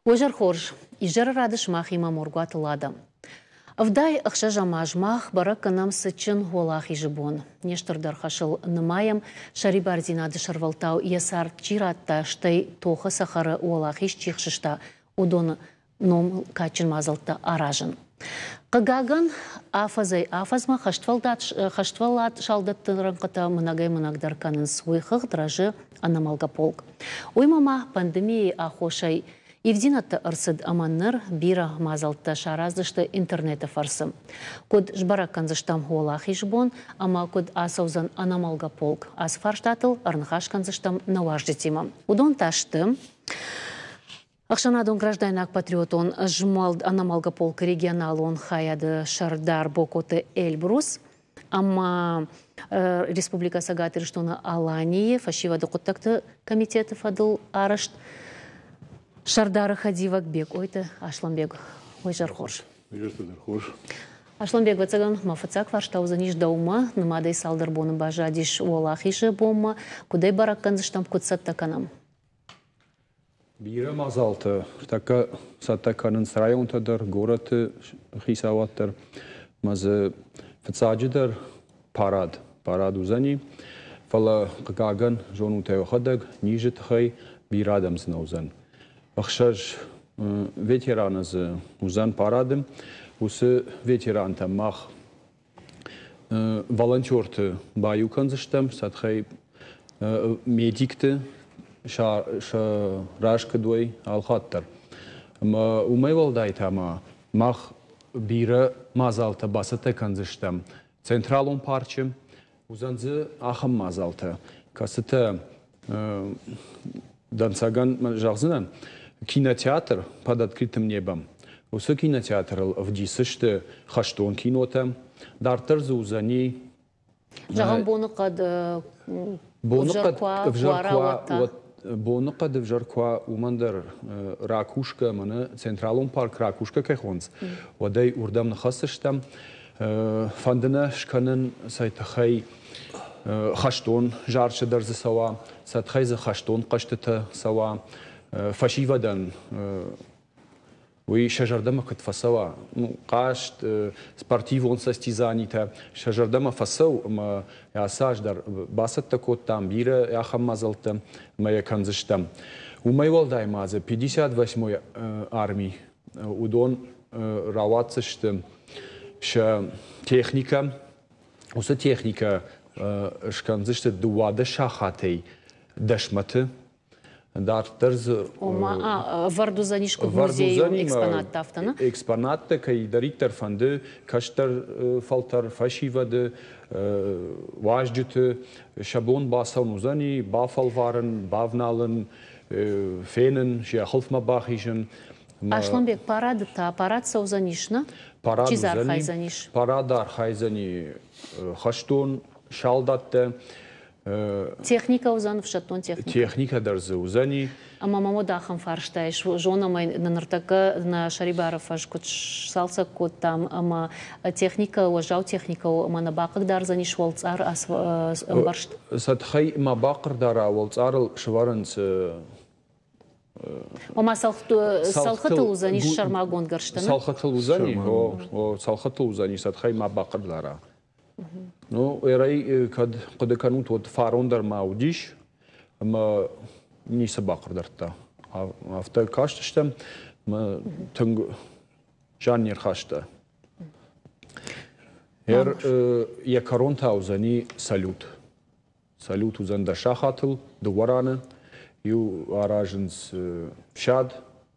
Уе хорз, изӕры рады сымахимӕ Моргуаты Лада. 76-ӕм аз мах бӕрӕг кӕнӕм цытджын Уӕлахизы бон. Не стырдӕр хӕсыл нымайӕм, сӕрибардзинады сӕрвӕлтау йӕ цард чи радта, стӕй тохы цӕхӕры уӕлахиз чи хсыста, уыдоны ном кадджын мадзӕлттӕ аразын. Хъыгагӕн, афӕдзӕй-афӕдзмӕ хӕствӕллад салдӕтты рӕнхъытӕ мынӕгӕй-мынӕгдӕр кӕнынц, уый хыгъд рӕзы ӕнӕмӕлгӕ полк. Уыимӕ ма пандемийы аххосӕй ивдзинӕдтӕ ӕрцыд ӕмӕ ныр бирӕ мадзӕлттӕ сараздзысты интернеты фӕрцы. Куыд сбӕрӕг кӕндзыстӕм Уӕлахизы бон ӕмӕ куыд ацӕудзӕн ӕнӕмӕлгӕ полк, ацы фарстатыл ӕрныхас кӕндзыстӕм нӕ уазджытимӕ. Уыдон та сты Ӕхсӕнадон граждайнаг патриотон змӕлд ӕнӕмӕлгӕ полкы регионалон хайады сӕрдар Бокоты Эльбрус ӕмӕ Республикӕ Цӕгат Ирыстоны Аланийы фӕсивӕды хъуыддӕгты комитеты фӕдыл арӕзт сӕрдары хӕдивӕг Бекъойты Асланбег. Уе зӕр хорз. Изӕрты хорз. Асланбег, ӕвӕццӕгӕн, мӕ фыццаг фарста уыдзӕнис дӕумӕ. Нымадӕй цалдӕр боны баззадис Уӕлахизы бонмӕ. Куыдӕй бӕрӕг кӕндзыстӕм, куыд цӕттӕ кӕнӕм? Бирӕ мадзалтӕ ныртӕккӕ цӕттӕ кӕнынц районтӕ дӕр, горӕты хицауад дӕр. Ӕмӕ дзы фыццаджыдӕр парад. Парад уыдзӕни, фӕлӕ, хъыгагӕн, зонут ӕй уӕхӕдӕг, низы тыххӕй бирӕ адӕм дзы нӕ уыдзӕн. Ӕхсӕз ветераны дзы уыдзӕн парады. Уыцы ветерантӕм мах волонтерты баиу кӕндзыстӕм, сӕ тыххӕй медикты сӕ раз куыд уой алхатт дӕр. Ӕмӕ уымӕй уӕлдай та ма мах бирӕ мадзалтӕ бацӕттӕ кӕндзыстӕм Централон парчы. Уыдзӕн дзы ахӕм мадзалтӕ, кӕцытӕ дӕнцӕгӕн зӕгъдзынӕн, кинотеатр под открытым небом. Уыцы кинотеатрыл ӕвдисдзысты хӕстон кинотӕ. Дарддӕр дзы уыдзӕни Зӕгъӕм, боныхъӕд ӕвзӕр куы уа, боныхъӕд ӕвзӕр куы уа, уымӕн дӕр ракушка, мӕнӕ Централон парк ракушка кӕй хонынц, уӕд ӕй уырдӕм ныххӕсдзыстӕм. Фӕнды нӕ скӕнын цӕй тыххӕй хӕстон зарджытӕ дӕр дзы цӕуа, сӕ тыххӕй дзы хӕстон хъӕзтытӕ цӕуа, фӕсивӕдӕн уый сӕ зӕрдӕмӕ куыд фӕцӕуа, ну, хъазт, спортивон состязанитӕ сӕ зӕрдӕмӕ фӕцӕуы ӕмӕ ацы аз дӕр бацӕттӕ кодтам бирӕ ахӕм мадзӕлттӕ ӕмӕ йӕ кӕндзыстӕм. Уымӕй уӕлдай ма дзы 58-й арми уыдон рауадздзысты сӕ техникӕ. Уыцы техникӕ скӕндзысты 12 сахатӕй дӕсмӕты. Дарддӕр дзы Ома, ӕвӕрд уыдзӕнис куыд музейы экспонаттӕ, афтӕ нӕ? Экспонаттӕ кӕйдӕриддӕр фӕнды, кӕстӕр фӕлтӕр, фӕсивӕды, уазджыты сӕ бон бацӕуын уыдзӕни, бафӕлварын, бавналын, фенын, сӕ хуылфмӕ бахизын. Асланбег, парады та парад цӕудзӕнис, нӕ? Парад Чи дзы архайдзӕнис? Парад архайдзӕни хӕстон салдаттӕ. Техникӕ уыдзӕн, ӕфсӕддон техникӕ? Техникӕ дӕр дзы уыдзӕни. Ӕмӕ мӕм уӕд ахӕм фарста ис. Зонӕм ӕй, ныртӕккӕ нӕ сӕрибары фӕз куыд сцалцӕг кодтам, ӕмӕ техникӕ, уӕззау техникӕ у, ӕмӕ нӕ бахъыгдардзӕнис уӕлцъар ӕмбӕрзт? Сӕ тыххӕй ма бахъыгдара, уӕлцъарыл сӕвӕрынц. Ома цӕлхытыл уыдзӕнис сӕрмагонд гӕрзтӕ? Цӕлхытыл уыдзӕни, о, цӕлхытыл уыдзӕни, сӕ тыххӕй ма бахъыгдара. Ну, эрӕй кӕд хъуыды кӕнут, уӕд фарон дӕр ма уыдис, ӕмӕ ницы бахъыгдардта. Афтӕ кастыстӕм, ӕмӕ тынг зиан не рхаста. Йӕ кӕрон та уыдзӕни салют. Салют уыдзӕн дӕ сахатыл, дыууӕ раны. Иу аразынц фсад,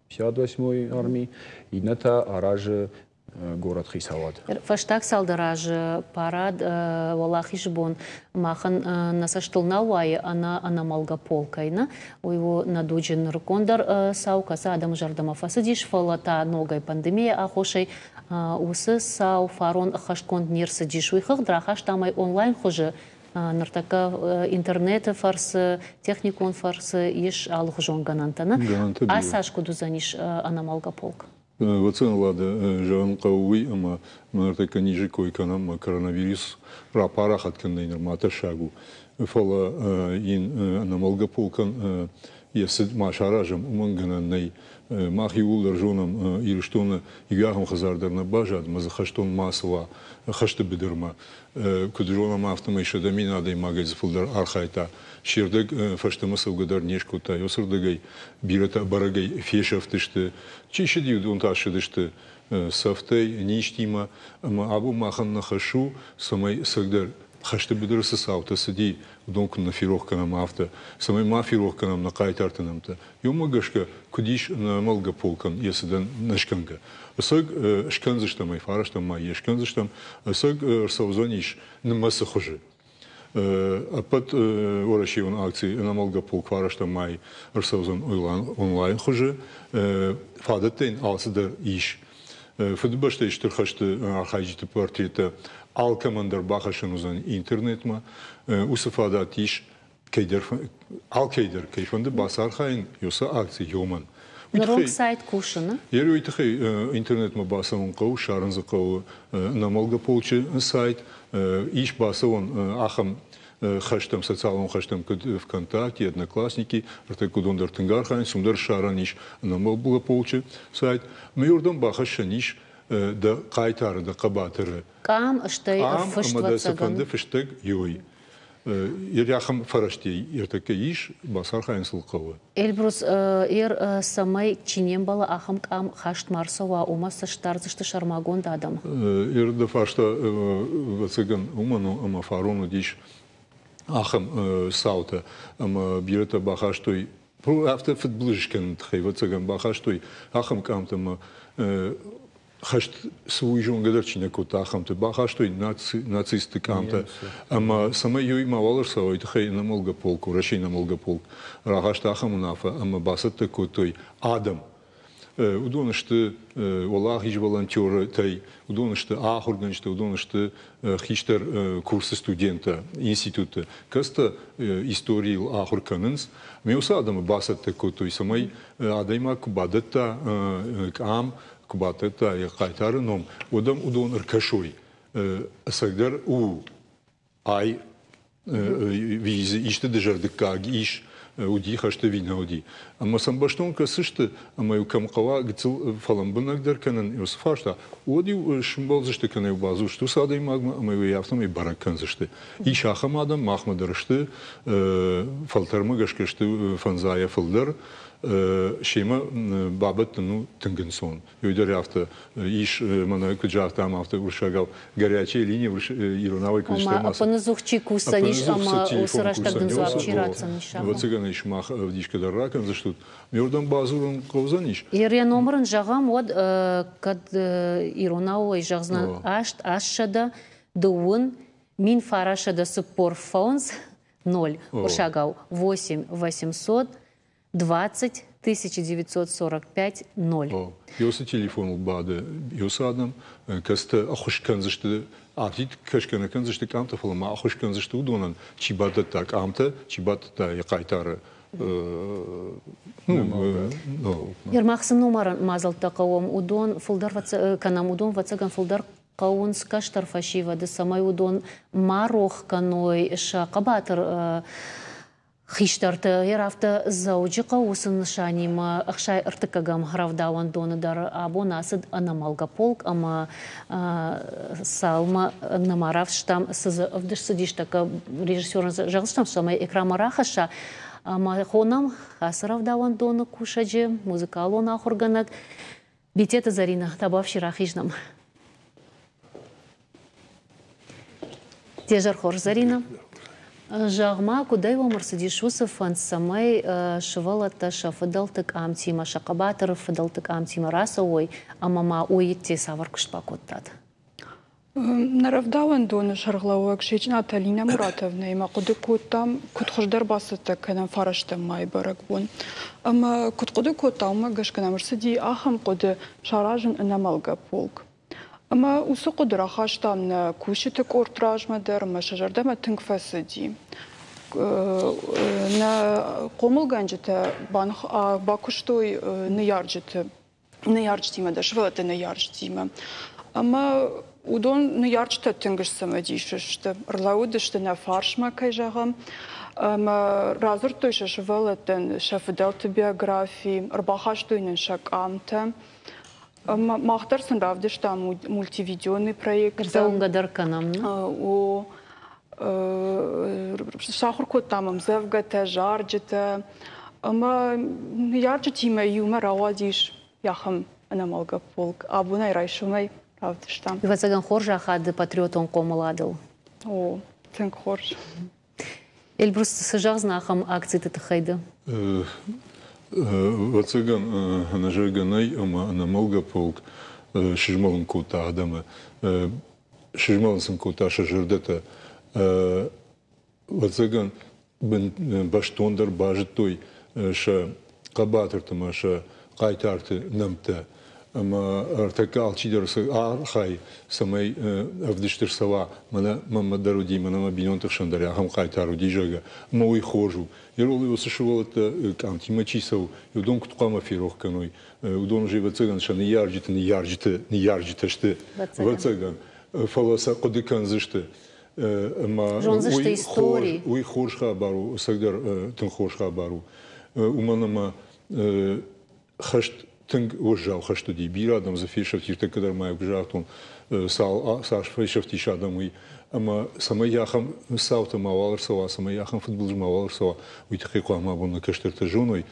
58-й арми, иннӕ та аразы горӕт хицауад. Фӕстаг цалдӕр азы парад Уӕлахизы бон махӕн нӕ цӕстыл нал уайы ӕнӕ ӕнӕмӕлгӕ полкӕй. Нӕ? Уый у нӕ дуджы нырыккондӕр цау, кӕцы адӕмы зӕрдӕмӕ фӕцыдис, фӕлӕ та ногӕй пандемийӕ аххосӕй уыцы цау фарон ӕххӕстгонд не рцыдис. Уый хыгъд рахастам ӕй онлайн хуызы. Ныртӕккӕ интернеты фӕрцы, техникон фӕрцы ис алыхуызон гӕнӕнтӕ. Ацы аз куыд уыдзӕнис ӕнӕмӕлгӕ полк? Ӕвӕццӕгӕн, Лада, зӕгъын хъӕуы уый, ӕмӕ ныртӕккӕ низы кой кӕнӕм, ӕмӕ коронавирус рапарахат кӕнынӕй нырма тӕссаг у. Фӕлӕ йын ӕнӕмӕлгӕ полкӕн йӕ цыд ма саразӕм, уымӕн гӕнӕн нӕй. Мах иууылдӕр зонӕм, Ирыстоны иу ахӕм хӕдзар дӕр нӕ баззад, ӕмӕ дзы хӕстон ма цӕуа хӕсты быдырмӕ. Куыд зонӕм, афтӕмӕй 100 000 адӕймагӕй дзы фылдӕр архайдта. Се рдӕг фӕстӕмӕ цӕугӕ дӕр не скодта, уыцырдыгӕй бирӕтӕ бӕрӕгӕй фесӕфтысты. Чи ссыди, уыдон та ссыдысты цӕфтӕй, низтимӕ. Ӕмӕ абон махӕн нӕ хӕс у, цӕмӕй ӕцӕгдӕр хӕсты быдыры цы цаутӕ цыди, уыдон куы нӕ ферох кӕнӕм, афтӕ, цӕмӕй ма ферох кӕнӕм нӕ хъайтарты нӕмттӕ. Уымӕ гӕсгӕ, куыд ис ӕнӕмӕлгӕ полкӕн йӕ цыдӕн нӕ скӕнгӕ. Ӕцӕг скӕндзыстӕм ӕй, фарӕстӕм май йӕ скӕндзыстӕм, ӕцӕг ӕрцӕудзӕнис нымӕцы хуызы. Ӕппӕт уӕрӕсейон акци ӕнӕмӕлгӕ полк фарӕстӕм май ӕрцӕудзӕн онлайн хуызы. Фадӕттӕ йын алцыдӕр ис. Фыдыбӕстӕйы Стыр хӕсты архайджыты портреттӕ алкӕмӕн дӕр бахӕссӕн уыдзӕн интернетмӕ. Уыцы фадат ис кӕйдӕр, алкӕйдӕр кӕй фӕнды бацархайын уыцы акци уымӕн. Ныронг сайт кусыны? Уый тыххӕй интернетмӕ бацӕуын хъӕуы, ссарын дзы хъӕуы ӕнӕмӕлгӕ полчы сайт. Ис бацӕуӕн ахӕм хӕстӕм, социалон хӕстӕм, куыд ВКонтакте, Одноклассники, ӕртӕккӕ уыдон дӕр тынг архайынц, уым дӕр ссарӕн ис ӕнӕмӕлгӕ полчы сайт. Мӕ уырдӕм бахӕссӕн ис дӕ хъайтары, дӕ хъӕбатыры къам, стӕй ӕрфыст, ӕмӕ дӕ цыфӕнды фыстӕг иой. Ахӕм фӕрӕзтӕ ӕртӕккӕ ис, бацархайын сыл хъӕуы. Эльбрус, ер цӕмӕй чи не мбӕлы, ахӕм къам хаст ма рцӕуа, уымӕ цӕст дардзысты сӕрмагонд адӕм? Ер дӕ фарста, ӕвӕццӕгӕн, уымӕн у, ӕмӕ фарон уыдис ахӕм цаутӕ, ӕмӕ бирӕтӕ бахастой, афтӕ фыдбылыз скӕныны тыххӕй, ӕвӕццӕгӕн, бахастой ахӕм къамтӕ, ӕмӕ хӕст цы уый зонгӕ дӕр чи нӕ кодта, ахӕмты бахастой нацистты къамтӕ. Ӕмӕ цӕмӕй уый мауал ӕрцӕуа, уый тыххӕй ӕнӕмӕлгӕ полк, Уӕрӕсейы ӕнӕмӕлгӕ полк рахаста ахӕм уынаффӕ ӕмӕ бацӕттӕ кодтой адӕм. Уыдон сты уӕлахиз волонтертӕй, уыдон сты ахуыргӕнджытӕ, уыдон сты хистӕр курсы студенттӕ институтты, кӕцытӕ историйыл ахуыр кӕнынц. Ме уыцы адӕмы бацӕттӕ кодтой, цӕмӕй адӕймаг куы бадӕтта къам, куы бадӕтта йӕ хъайтары ном, уӕд ӕм уыдон ӕркӕсой. Ӕцӕгдӕр у ай исты дызӕрдыггаг ис, уыди хӕсты ӕви нӕ уыди. Ӕмӕ сӕм бӕстон кӕсдзысты, ӕмӕ-иу кӕм хъӕуа гыццыл фӕлӕмбынӕгдӕр кӕнын уыцы фарста, уӕд-иу сымбӕлдзысты кӕнӕ-иу бадзурдзысты уыцы адӕймагмӕ ӕмӕ-иу ӕй афтӕмӕй бӕрӕг кӕндзысты. Ис ахӕм адӕм, махмӕ дӕр сты, фӕлтӕрмӕ гӕсгӕ сты фӕндзайӕ фылдӕр, семӕ бабӕттын у тынг ӕнцон. Уый дӕр афтӕ ис, мӕнӕ куыд загътам, афтӕ уырыссагау горячая линия иронауӕй куыд стӕм. Ӕппыныдзух чи кусдзӕнис ӕмӕ уыцы рӕстӕг дын дзуапп чи ратдзӕнис? Ӕвӕццӕгӕн ӕй сымах ӕвдисгӕ дӕр ракӕндзыстут. Ме рдӕм бадзурын хъӕудзӕнис. Йӕ номыр ын зӕгъӕм, уӕд кӕд иронау ӕй зӕгъдзынӕн 8 820 1945 0, уырыссагау 8 800 20 1945 0. Уыцы телефоныл бады уыцы адӕм, кӕцытӕ ӕххуыс кӕндзысты, афтид кӕсгӕ нӕ кӕндзысты къамтӕ, фӕлӕ ма ӕххуыс кӕндзысты уыдонӕн, чи бадӕтта къамтӕ, чи бадӕтта йӕ хъайтары. Ермах цы номарӕн мадзӕлттӕ хъӕуӕм, уыдон фылдӕр кӕнӕм, уыдон ӕвӕццӕгӕн фылдӕр хъӕуынц кӕстӕр фӕсивӕды, цӕмӕй уыдон ма рох кӕной сӕ хъӕбатыр хистӕрты. Йӕ афтӕ Дзӕуджыхъӕуы уыцы нысанимӕ 63-ӕм рӕвдауӕндоны дӕр абон ацыд ӕнӕмӕлгӕ полк ӕмӕ цалмӕ нӕма равдыстам, цы дзы ӕвдыст цыдис, тӕккӕ режиссерӕн зӕгъдзыстӕм, цӕмӕй экранмӕ рахӕсса. Ӕмӕ хонӕм ацы рӕвдауӕндоны кусӕджы, музыкалон ахуыргӕнӕг Битеты Заринӕ, табуафси, рахиз нӕм. Де зӕр хорз, Заринӕ. Зӕгъ-ма, куыдӕй уӕм ӕрцыдис уыцы фӕнд, цӕмӕй сывӕллӕттӕ сӕ фыдӕлты къамтимӕ, сӕ хъӕбатыры фыдӕлты къамтимӕ рацӕуой ӕмӕ ма уый ӕдде цавӕр куыст бакодтат? Нӕ рӕвдауӕндоны сӕргълӕууӕг Сечъынаты Алинӕ Муратовнаимӕ хъуыды кодтам, куыд хуыздӕр бацӕттӕ кӕнӕм фарӕстӕм майы бӕрӕгбон. Ӕмӕ куыд хъуыды кодтам, уымӕ гӕсгӕ нӕм ӕрцыди ахӕм хъуыды саразын ӕнӕмӕлгӕ полк. Ӕмӕ уыцы хъуыды рахастам нӕ кусджыты къорд размӕ дӕр ӕмӕ сӕ зӕрдӕмӕ тынг фӕцыди. Нӕ хъомылгӕнджытӕ бакуыстой ныййарджыты ныййарджытимӕ дӕр, сывӕллӕтты ныййарджытимӕ. Ӕмӕ уыдон ныййарджытӕ тынг сцымыдис сты, ӕрлӕууыдысты нӕ фарсмӕ, кӕй зӕгъӕм. Ӕмӕ радзырдтой сӕ сывӕллӕттӕн сӕ фыдӕлты биографи, ӕрбахастой нын сӕ къамтӕ. Мах дӕр сын равдыстам мультивидеоный проект. Ӕрцӕугӕ дӕр кӕнӕм. О, сахуыр кодтам ӕмдзӕвгӕтӕ, зарджытӕ. Ӕмӕ ныййарджытимӕ иумӕ рауадис ахӕм ӕнӕмӕлгӕ полк. Абонӕй райсомӕй равдыстам. Ӕвӕццӕгӕн, хорз ахады патриотон хъомыладыл. О, тынг хорз. Эльбрус, цы зӕгъдзынӕ ахӕм акциты тыххӕй ды? Ӕвӕццӕгӕн, ӕнӕзӕгъгӕ нӕй, ӕмӕ ӕнӕмӕлгӕ полк сызмӕлын кодта адӕмы, сызмӕлын сын кодта сӕ зӕрдӕтӕ. Ӕвӕццӕгӕн, бӕстондӕр базыдтой сӕ хъӕбатырты ӕмӕ сӕ хъайтарты нӕмттӕ. Ӕмӕ ӕртӕккӕ алчидӕр архайы, цӕмӕй ӕвдыст ӕрцӕуа, мӕнӕ мӕнмӕ дӕр уыди, мӕнӕ мӕ бинонты хсӕн дӕр ахӕм хъайтар уыди, зӕгъгӕ. Ӕмӕ уый хорз у. Ирон уыцы сывӕллӕттӕ къамтимӕ чи цӕуы, уыдон куыд хъуамӕ ферох кӕной? Уыдон, ӕвӕццӕгӕн, сӕ ныййарджыты ныййарджыты ныййарджытӕ сты, ӕвӕццӕгӕн. Фӕлӕ сӕ хъуыды кӕндзысты. Ӕмӕ уый хорз хабар у, ӕцӕгдӕр тынг хорз хабар у. Уымӕн ӕмӕ хӕст тынг уӕззау хӕст уыди. Бирӕ адӕм дзы фесӕфти, ӕртӕккӕ дӕр ма куы загътон, цас фесӕфтис адӕм, уый. Ӕмӕ цӕмӕй ахӕм цаутӕ мауал ӕрцӕуа, цӕмӕй ахӕм фыдбылыз мауал ӕрцӕуа, уый тыххӕй хъуамӕ абон нӕ кӕстӕртӕ зоной,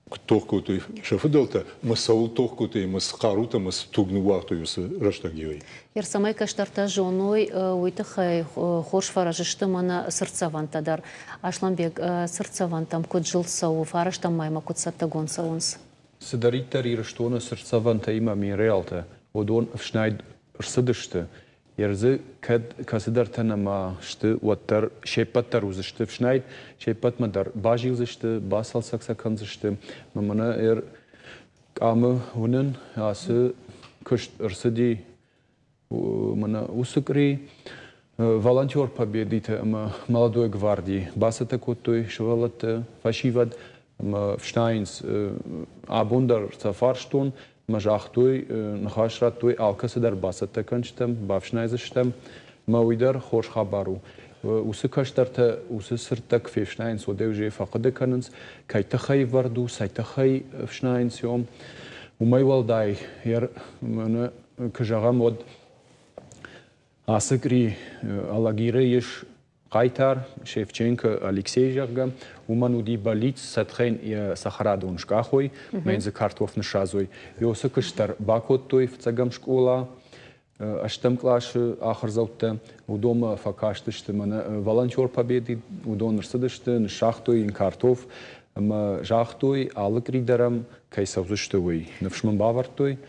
куыд тох кодтой сӕ фыдӕлтӕ ӕмӕ цӕуыл тох кодтой ӕмӕ цы хъарутӕ ӕмӕ цы туг ныууагътой уыцы рӕстӕг-иуӕй. Цӕмӕй кӕстӕртӕ зоной, уый тыххӕй хорз фӕрӕз сты мӕнӕ цыртдзӕвӕнтӕ дӕр. Аслӕнбег, цыртдзӕвӕнтӕм куыд зылд цӕуы, фарӕстӕм маймӕ куыд цӕттӕгонд цӕуынц? Цыдӕриддӕр Ирыстоны цыртдзӕвӕнтӕ мемориалтӕ, уыдон ӕфснайд ӕрцыдысты. Ӕрдзы кӕд кӕцыдӕртӕ нӕма сты, уӕддӕр се ппӕт дӕр уыдзысты ӕфснайд, се ппӕтмӕ дӕр базилдзысты, бацалцӕг сӕ кӕндзысты. Мӕнӕ къамы уынын, ацы куыст ӕрцыди мӕнӕ уыцы къуыри. Волонтер Победиты ӕмӕ Молодой гварди бацӕттӕ кодтой сывӕллӕтты, фӕсивӕд ӕмӕ фснайынц. Абон дӕр сӕ фарстон ӕмӕ загътой, ныхас радтой, алкӕцы дӕр бацӕттӕ кӕнджытӕм, бафснайдзыстӕм. Ӕмӕ уый дӕр хорз хабар у. Уыцы кӕстӕртӕ уыцы цырдтӕ куы фефснайынц, уӕд ӕй фӕхъуыды кӕнынц, кӕй тыххӕй вӕрд у, цӕй тыххӕй ӕфснайынц йом. Уымӕй уӕлдай, мӕнӕ куы зӕгъӕм, уӕд ацы къри Алагиры ис хъайтар Шевченко Алексей, зӕгъгӕ, уымӕн уыди бӕллиц, цӕтхӕн йӕ цӕхӕрадон скъахой, мӕ йын дзы картоф ныссадзой. Уыцы куыст дӕр бакодтой фыццӕгӕм скъола, ӕстӕм къласы ахуырдзӕуттӕ, уыдонмӕ фӕкастысты мӕнӕ волонтер Победы, уыдон ӕрцыдысты, ныссагътой йын картоф ӕмӕ загътой, алы къуыри дӕр ӕм кӕй цӕудзысты, уый. Ныфс мын бавӕрдтой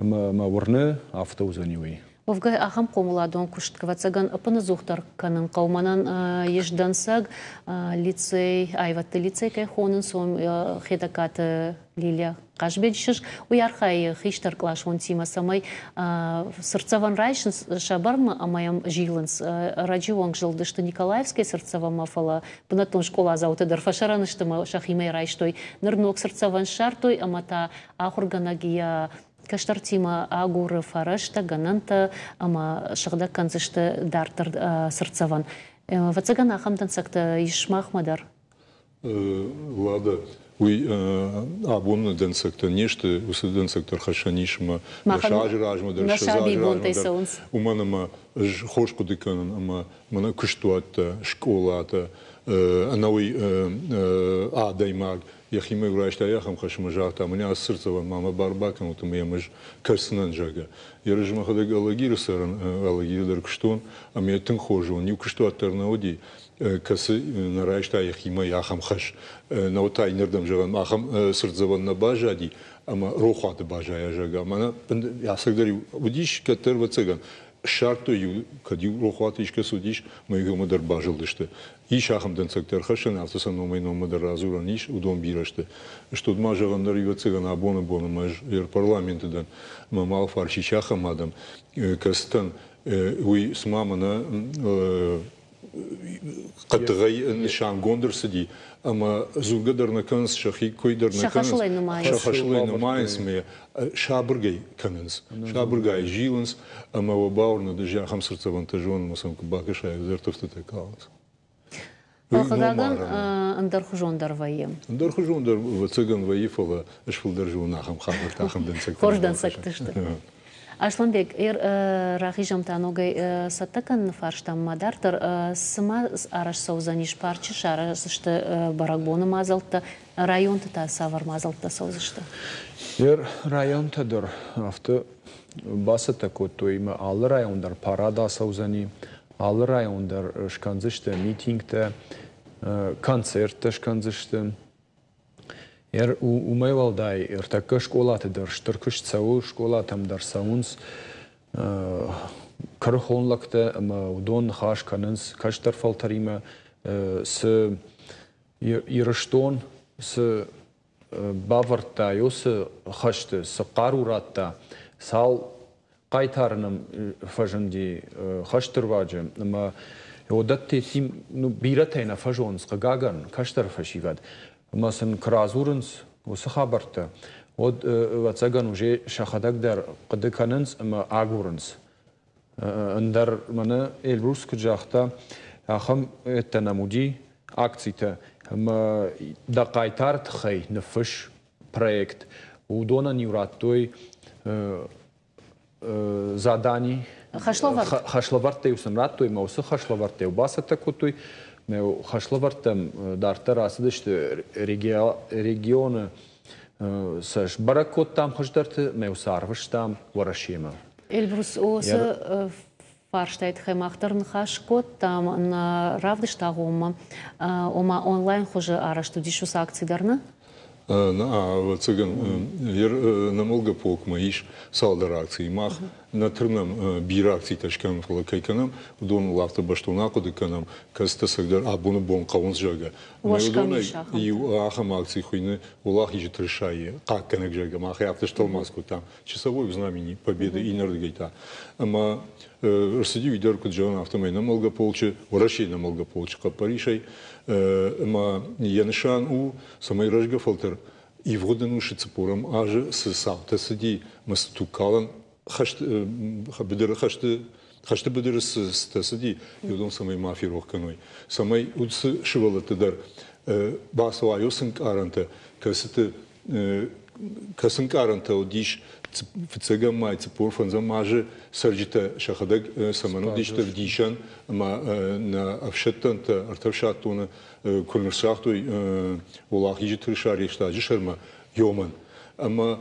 ӕмӕ мӕ уырны, афтӕ уыдзӕни уый. Уӕвгӕ, ахӕм хъомыладон куыст, ӕвӕццӕгӕн, ӕппынӕдзухдӕр кӕнын хъӕуы. Мӕнӕн ис дӕнцӕг, лицей, аивӕдты лицей кӕй хонынц, уым Хетӕгкаты Лилия Хъазбеджы чызг, уый архайы хистӕркъласонтимӕ, цӕмӕй цыртдзӕвӕн райсынц сӕ бӕрнмӕ ӕмӕ йӕм зилынц. Ӕрӕджы онг зылдысты Николаевскӕй цыртдзӕвӕнмӕ, фӕлӕ бынӕттон скъоладзаутӕ дӕр фӕсӕрӕн сты ӕмӕ сӕхимӕ райстой. Ныр ног цыртдзӕвӕн ссардтой ӕмӕ та ахуыргӕнӕг йӕ кӕстӕртимӕ агуры фӕрӕзтӕ, гӕнӕнтӕ ӕмӕ сыгъдӕг кӕндзысты дарддӕр цыртдзӕвӕн. Ӕвӕццӕгӕн, ахӕм дӕнцӕгтӕ ис махмӕ дӕр. Лада, уый абоны дӕнцӕгтӕ не сты, уыцы дӕнцӕгтӕ ӕрхӕссӕн ис ӕмӕ 10 азы размӕ дӕр, 20 азы размӕ дӕр. Уымӕн ӕмӕ ӕз хорз хъуыды кӕнын, ӕмӕ мӕнӕ куыстуӕттӕ, скъолатӕ, ӕнӕуый адӕймаг йӕхимӕ райста ахӕм хӕс ӕмӕ загъта, мӕнӕ ацы цыртдзӕвӕн ма мӕ бар бакӕнут ӕмӕ йӕм ӕз кӕсдзынӕн, зӕгъгӕ. Ерыс мӕхӕдӕг Алагиры цӕрын, Алагиры дӕр куыстон, ӕмӕ йӕ тынг хорз зонын. Иу куыстуат дӕр нӕ уыди, кӕцы нӕ райста йӕхимӕ ахӕм хӕс. Науӕд та иннӕрдӕм зӕгъӕм, ахӕм цыртдзӕвӕн нӕ баззади ӕмӕ рохуаты баззайа, зӕгъгӕ. Мӕнӕ ӕцӕгдӕр уыдис кӕддӕр, ӕвӕццӕгӕн, ссардтой-иу, кӕд-иу рохуаты искӕцы уыдис, ӕмӕ иумӕ дӕр базылдысты. Ис ахӕм дӕнцӕгтӕ ӕрхӕссӕн, афтӕ сӕ номӕй-номмӕ дӕр радзурӕн ис, уыдон бирӕ сты. Студ ма зӕгъӕн дӕр, ӕвӕццӕгӕн, абоны бон ӕмӕ ӕз парламенты дӕн, ӕмӕ мӕ алфарс ис ахӕм адӕм, кӕцытӕн уый цыма мӕнӕ хъӕддыхӕй нысангонд ӕрцыди ӕмӕ дзургӕ дӕр нӕ кӕнынц, сӕхи кой дӕр нӕ кӕнынц, сӕ хӕсыл ӕй нымайынц ӕмӕ сабыргай кӕнынц, сабыргай зилынц ӕмӕ уӕ бауырнӕд, ӕз ахӕм цыртдзӕвӕнтӕ зонын ӕмӕ сӕм куы бакӕсай, ӕвзӕр тыфтытӕ калынц. Хъыгагӕн, ӕндӕрхуызон дӕр вӕййы. Ӕндӕрхуызон дӕр, ӕвӕццӕгӕн, вӕййы, фӕлӕ ӕз фылдӕр зонын ахӕм хабӕрттӕ, ахӕм дӕнцӕгтӕ. Хорз дӕнцӕгтӕ сты. Асланбег, рахизӕм та ногӕй цӕттӕ кӕныны фарстамӕ дарддӕр. Цы ма арӕзт цӕудзӕнис парчы, сараздзысты бӕрӕгбоны мадзӕлттӕ, районты та цавӕр мадзӕлттӕ цӕудзысты? Районтӕ дӕр афтӕ бацӕттӕ кодтой, ӕмӕ алы район дӕр парад ацӕудзӕни, алы район дӕр скӕндзысты митингтӕ, концерттӕ скӕндзысты. Уымӕй уӕлдай, ӕртӕккӕ скъолаты дӕр стыр куыст цӕуы, скъолатӕм дӕр цӕуынц куырыхон лӕгтӕ ӕмӕ уыдон ныхас кӕнынц кӕстӕр фӕлтӕримӕ, цы Ирыстон цы бавӕрдта, уыцы хӕсты цы хъару радта, цал хъайтары нӕм фӕзынди хӕсты руаджы ӕмӕ уыдӕтты бирӕтӕй нӕ фӕзонынц, хъыгагӕн, кӕстӕр фӕсивӕд. Ӕмӕ сын куы радзурынц уыцы хабӕрттӕ, уӕд, ӕвӕццӕгӕн, уже сӕхӕдӕг дӕр хъуыды кӕнынц ӕмӕ агурынц. Ӕндӕр мӕнӕ Эльбрус куыд загъта, ахӕм ӕддӕ нӕм уыди акцитӕ ӕмӕ дӕ хъайтары тыххӕй ныффысс проект. Уыдонӕн-иу радтой задани. Хӕслӕвӕрдтӕ-иу сын радтой ӕмӕ уыцы хӕслӕвӕрдтӕ-иу бацӕттӕ кодтой. Хӕслӕвӕрдтӕм дарддӕр ацыдысты регионы сӕ сбӕрӕг кодтам хуыздӕрты ӕмӕ сӕ арвыстам Уӕрӕсемӕ. Эльбрус, уыцы фарстайы тыххӕй мах дӕр ныхас кодтам нӕ равдысты агъоммӕ. Ома онлайн хуызы арӕзт уыдис уыцы акци дӕр, нӕ? Нӕ, ӕвӕццӕгӕн, нӕмӕлгӕ полкмӕ ис цалдӕр акцийы. Мах нӕ тырнӕм бирӕ акцитӕ скӕнын, фӕлӕ кӕй кӕнӕм, уыдоныл афтӕ бӕстон ахъуыды кӕнӕм, кӕцытӕ цӕгдӕр абоны бон хъӕуынц, зӕгъгӕ. Уыдонӕй иу ахӕм акци хуыйны Уӕлахизы тырысайы хъахъхъӕнӕг, зӕгъгӕ, мах ӕй афтӕ стӕлмац кодтам. Часовой в знамени Победы иннӕрдыгӕй та. Ӕмӕ ӕрцыди уый дӕр, куыд зӕгъын, афтӕмӕй нӕмӕлгӕ полчы, Уӕрӕсейы нӕмӕлгӕ полчы хъӕппӕрисӕй. Ӕмӕ йӕ нысан у, цӕмӕй рӕзгӕ фӕлтӕр ивгъуыд ӕнусы цыппорӕм азы цы цаутӕ цыди ӕмӕ цы тугкалӕн хӕст, быдыры хӕсты хӕсты быдыры цытӕ цыди, уыдон цӕмӕй ма ферох кӕной, цӕмӕй уыцы сывӕллӕтты дӕр бацӕуа уыцы ӕнкъарӕнтӕ, кӕцыты кӕцы ӕнкъарӕнтӕ уыдис фыццӕгӕм май 45-ӕм азы цӕрджытӕ сӕхӕдӕг цӕмӕн уыдысты ӕвдисӕн ӕмӕ нӕ ӕфсӕддонтӕ ӕртӕфсӕддоны куы ныссагътой Уӕлахизы тырыса Рейхстаджы сӕрмӕ Йомӕн. Ӕмӕ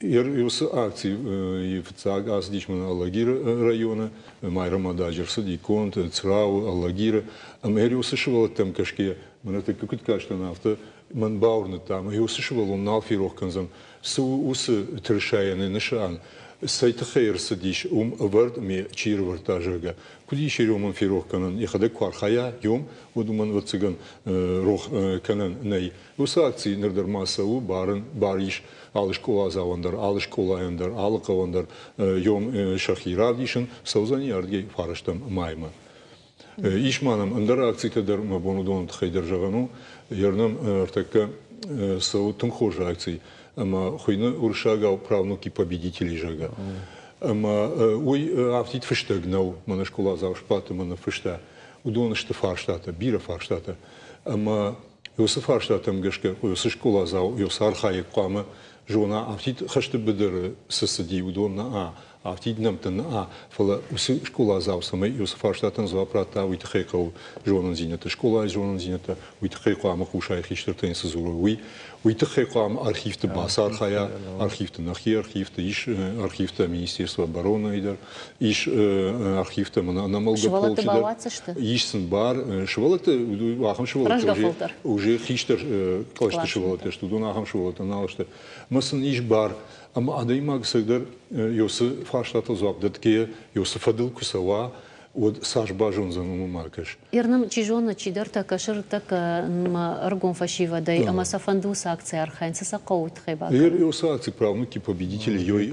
уыцы акци фыццаг ацыдис мӕнӕ Алагиры районы, Майрӕмададжы ӕрцыди конд, Црауы, Алагиры. Ӕмӕ уыцы сывӕллӕттӕм кӕсгӕйӕ, мӕнӕ тӕккӕ куыд кастӕн, афтӕ мӕн бауырныдта, ӕмӕ уыцы сывӕллон нал ферох кӕндзӕн, цы у уыцы тырысайӕн йӕ нысан, цӕй тыххӕй ӕрцыдис уым ӕвӕрд ӕмӕ чи ӕрывӕрдта, зӕгъгӕ. Куыд ис уымӕн ферох кӕнӕн, йӕхӕдӕг куы архайа, йом, уӕд уымӕн, ӕвӕццӕгӕн, рох кӕнӕн нӕй. Уыцы акци ныр дӕр ма цӕуы, барын бар ис алы скъоладзауӕн дӕр, алы скъолайӕн дӕр, алы хъӕуӕн дӕр йом сӕхи равдисын, цӕудзӕни ардыгӕй фарӕстӕм маймӕ. Ис ма нӕм ӕндӕр акцитӕ дӕр, мӕ бон уыдоны тыххӕй дӕр зӕгъӕн у. Ернӕм ӕртӕккӕ цӕуы тынг хорз акци ӕмӕ хуыйны уырыссагау «Правнуки победителей», зӕгъгӕ. Ӕмӕ уый афтид фыстӕг нӕу, мӕнӕ скъоладзау сбадт ӕмӕ ныффыста. Уыдон сты фарстатӕ, бирӕ фарстатӕ. Ӕмӕ уыцы фарстатӕм гӕсгӕ уыцы скъоладзау уыцы архайӕг хъуамӕ зона, афтид хӕсты быдыры цы цыди, уыдон нӕ, афтид нӕмттӕ нӕ, фӕлӕ уыцы скъоладзау цӕмӕй уыцы фарстатӕн дзуапп радта, уый тыххӕй хъӕуы зонындзинӕдтӕ, скъолайы зонындзинӕдтӕ, уый тыххӕй хъуамӕ хъусай хистӕртӕн цы дзурой, уый. Уый тыххӕй хъуамӕ архивты бацархайа, архивты нӕхи архивты, ис архивтӕ Министерство обороны дӕр, ис архивтӕ мӕнӕ ӕнӕмӕлгӕ полчы дӕр. Ис сын бар. Сывӕллӕтты ахӕм сывӕллӕттӕ уже хистӕр кълӕсты сывӕллӕттӕ сты, уыдон ахӕм сывӕллӕттӕ нал сты. Ӕмӕ сын ис бар. Ӕмӕ адӕймаг цӕгдӕр цы фарстатыл дзуапп дӕтгӕйӕ, цы фӕдыл куы цӕуа, уӕд цас базондзӕн, уымӕ ма кӕс. Ирным, чи зоны, чидӕртӕ кӕсы ртӕккӕ ӕрыгон фӕсивӕдӕй ӕмӕ сӕ фӕнды уыцы акцийы архайын, цы сӕ хъӕуы тыххӕй бакӕнын? Уыцы акци «Правнуки победителей» ёй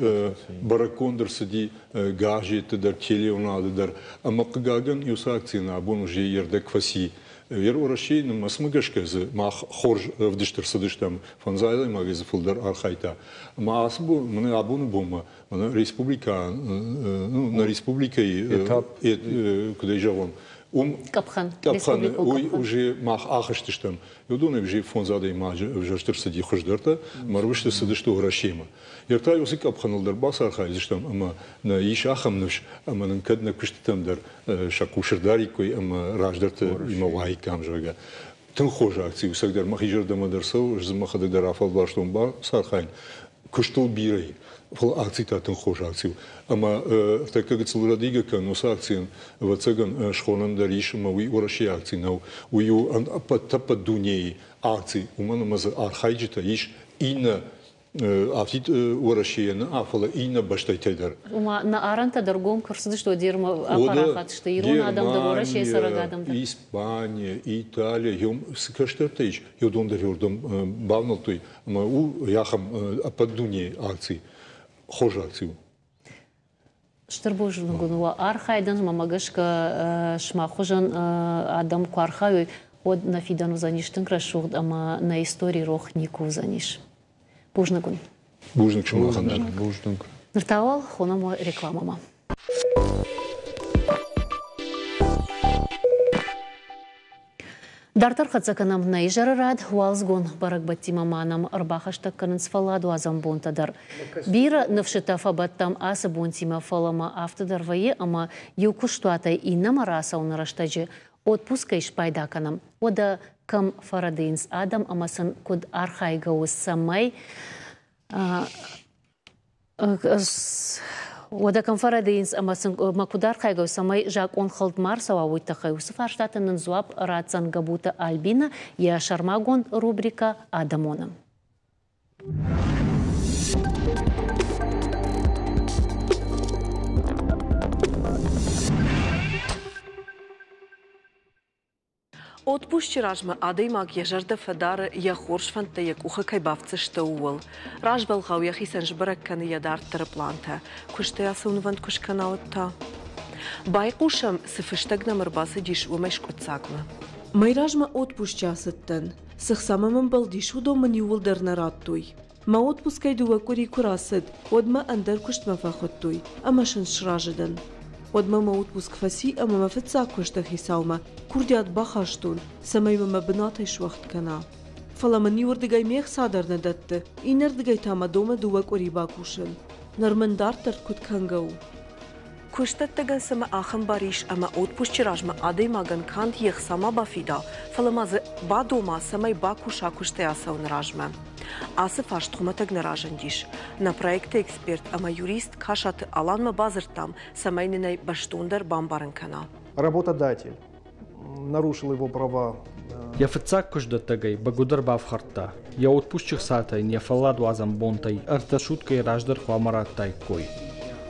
бӕрӕггонд ӕрцыди газетты дӕр, телеуынады дӕр. Ӕмӕ хъыгагӕн, уыцы акцийӕн абон уже йе рдӕг фӕци. Ер Уӕрӕсейы нымӕцмӕ гӕсгӕ дзы мах хорз ӕвдыст ӕрцыдыстӕм, фӕндзай адӕймагӕй дзы фылдӕр архайдта. Ӕмӕ ацы бон, мӕнӕ абоны бонмӕ, мӕнӕ республикӕ, ну, нӕ республикӕйы, этап, куыд ӕй зӕгъон, Уым къӕпхӕн, къӕпхӕн, уый уже мах ахызтыстӕм. Уыдонӕй уже фондз адӕймаджы ӕвзӕрст ӕрцыди хуыздӕртӕ, ӕмӕ ӕрвысты цыдысты Уӕрӕсемӕ. Йӕ та уыцы къӕпхӕныл дӕр бацархайдзыстӕм ӕмӕ нӕ ис ахӕм ныфс, ӕмӕ нын кӕд нӕ куыстытӕм дӕр сӕ хъус ӕрдариккой ӕмӕ раздӕрты имӕ уаиккам, зӕгъгӕ. Тынг хорз акци у, цӕгдӕр мӕхи зӕрдӕмӕ дӕр цӕуы, ӕз дзы мӕхӕдӕг дӕр афӕлвӕрстон бацархайын. Куыстыл бирӕ и, фӕлӕ акци та тынг хорз акци у. Ӕмӕ ӕртӕккӕ гыццыл рӕдийгӕ кӕнын уыцы акцийӕн, ӕвӕццӕгӕн, схонӕн дӕр ис, ӕмӕ уый Уӕрӕсейы акци нӕу. Уый у ӕппӕт дунейы акци, уымӕн ӕмӕ дзы архайджытӕ ис иннӕ афтид Уӕрӕсейӕ нӕ, фӕлӕ иннӕ бӕстӕтӕй дӕр. Ома нӕ арӕнтӕ дӕр гом куы рцыдысты, уӕд апарахат сты ирон адӕм дӕр, Уӕрӕсейы цӕрӕг адӕм дӕр. Испания, Италия, цы кӕстӕртӕ ис, уыдон дӕр уырдӕм бавнӕлдтой ӕмӕ у ахӕм ӕппӕт дунейы акци, хорз акци у. Стыр бузныг уын уӕ архайдӕн, мӕнмӕ гӕсгӕ сымах хуызӕн адӕм куы архайой, уӕд нӕ фидӕн уыдзӕнис тынг рӕсугъд ӕмӕ нӕ истори рох никуы уыдзӕнис. Бузныг уын. Бузныг сымахӕн дӕр. Бузныг. Ныр та уал хонӕм уӕ рекламӕмӕ. Дарддӕр хӕццӕ кӕнӕм нӕ изӕры рад. Уалдзыгон бӕрӕгбӕттимӕ ма нӕм ӕрбахӕстӕг кӕнынц фӕлладуадзӕн бонтӕ дӕр. Бирӕ ныфсытӕ фӕбӕттӕм ацы бонтимӕ, фӕлӕ ма афтӕ дӕр вӕййы, ӕмӕ иу куыстуатӕй иннӕмӕ рацӕуыны рӕстӕджы отпускӕй спайда кӕнӕм. Уӕдӕ кӕм фӕрӕдыйынц адӕм ӕмӕ сын куыд архайгӕ у, цӕмӕй Уӕдӕ кӕм фӕрӕдийынц ӕмӕ сын ма куыд архайгӕ, цӕмӕй закъон хӕлд ма рцӕуа, уый тыххӕй уыцы фарстатӕн нын дзуапп ратдзӕн Габуты Альбина йӕ сӕрмагонд рубрикӕ «Адӕмон-ы». Отпусчы размӕ адӕймаг йӕ зӕрдӕ фӕдары, йӕ хорз фӕндтӕ йӕ къухы кӕй бафтдзысты, ууыл. Развӕлгъау йӕхицӕн сбӕрӕг кӕны йӕ дарддӕры пълантӕ. Куыстӕй ацӕуынвӕнд куы скӕна, уӕд та? Байхъусӕм, цы фыстӕг нӕм ӕрбацыдис, уымӕй скъуыддзагмӕ. Мӕй размӕ отпусчы ацыдтӕн. Цы хца мӕм ӕмбӕлдис, уыдон мын иууылдӕр нӕ радтой. Мӕ отпускӕй дыууӕ къуыри куы рацыд, уӕд мӕ ӕндӕр куыстмӕ фӕхуыдтой ӕмӕ сын сразы дӕн. Уӕдмӕ мӕ отпуск фӕци ӕмӕ мӕ фыццаг куысты хицаумӕ курдиат бахастон, цӕмӕй мӕ мӕ бынатӕй суӕгъд кӕна. Фӕлӕ мын иуырдыгӕй ме хца дӕр нӕ дӕтты, иннӕрдыгӕй та мӕ домы дыууӕ къуыри бакусын. Ныр мын дарддӕр куыд кӕнгӕ у? Куыстдӕттӕгӕн цымӕ ахӕм бар ис, ӕмӕ отпусчы размӕ адӕймагӕн канд йе хца ма бафида, фӕлӕ ма дзы бадома, цӕмӕй бакуса куыстӕй ацӕуыны размӕ? Ацы фарст хуымӕтӕг нӕ разындис. Нӕ проекты эксперт ӕмӕ юрист Касаты Аланмӕ бадзырдтам, цӕмӕй нын ӕй бӕстондӕр бамбарын кӕна. Работодатель нарушил его права. Йӕ фыццаг куыстдӕттӕгӕй бӕгуыдӕр бафхӕрдта. Йӕ отпусчы хцатӕ йын йӕ фӕлладуадзӕн бонтӕй ӕртӕ суткӕйы раздӕр хъуамӕ радтаиккой.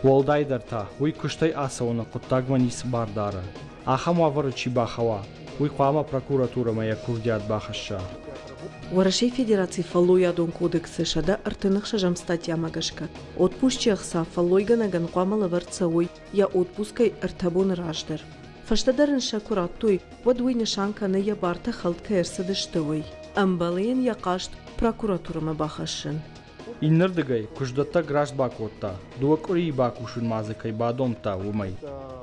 Уӕлдайдӕр та, уый куыстӕй ацӕуыны хъуыддагмӕ ницы бар дары. Ахӕм уавӕры чи бахауа, уый хъуамӕ прокуратурӕмӕ йӕ курдиат бахӕсса. Уӕрӕсейы Федерацийы Фӕллойадон кодексы 136 статьямӕ гӕсгӕ отпусчы ӕхца фӕллойгӕнӕгӕн хъуамӕ лӕвӕрд цӕуой йӕ отпускӕй ӕртӕ боны раздӕр. Фӕстӕдӕр ын сӕ куы радтой, уӕд уый нысан кӕны йӕ бартӕ хӕлд кӕй ӕрцыдысты, уый. Ӕмбӕлы йын йӕ хъаст прокуратурӕмӕ бахӕссын. Иннӕрдыгӕй, куыстдӕттӕг раст бакодта, дыууӕ къуырийы бакусын ма дзы кӕй бадомдта, уымӕй.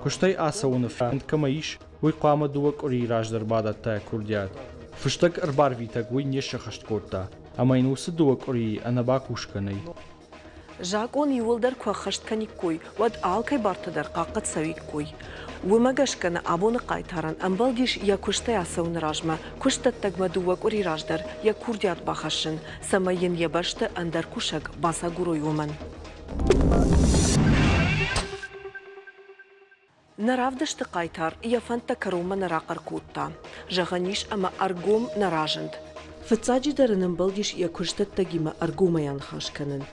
Куыстӕй ацӕуыны фӕнд кӕмӕ ис, уый хъуамӕ дыууӕ къуырийы раздӕр бадӕтта йӕ курдиат. Фыстӕг ӕрбарвитӕг уый не сӕххӕст кодта, ӕмӕ йын уыцы дыууӕ къуырийы ӕнӕбакусгӕ нӕй. Закъон иууылдӕр куы ӕххӕст кӕниккой, уӕд алкӕй бартӕ дӕр хъахъхъӕд цӕуиккой. Уымӕ гӕсгӕ нӕ абоны хъайтарӕн ӕмбӕлдис йӕ куыстӕй ацӕуыны размӕ куыстдӕттӕгмӕ дыууӕ къуыри раздӕр йӕ курдиат бахӕссын, цӕмӕй йын йӕ бӕсты ӕндӕр кусӕг бацагурой, уымӕн. Нӕ равдысты хъайтар йӕ фӕндтӕ кӕронмӕ нӕ рахъӕр кодта. Зӕгъӕн ис, ӕмӕ ӕргом нӕ разынд. Фыццаджыдӕр ын ӕмбӕлдис йӕ куыстдӕттӕгимӕ ӕргомӕй аныхас кӕнын.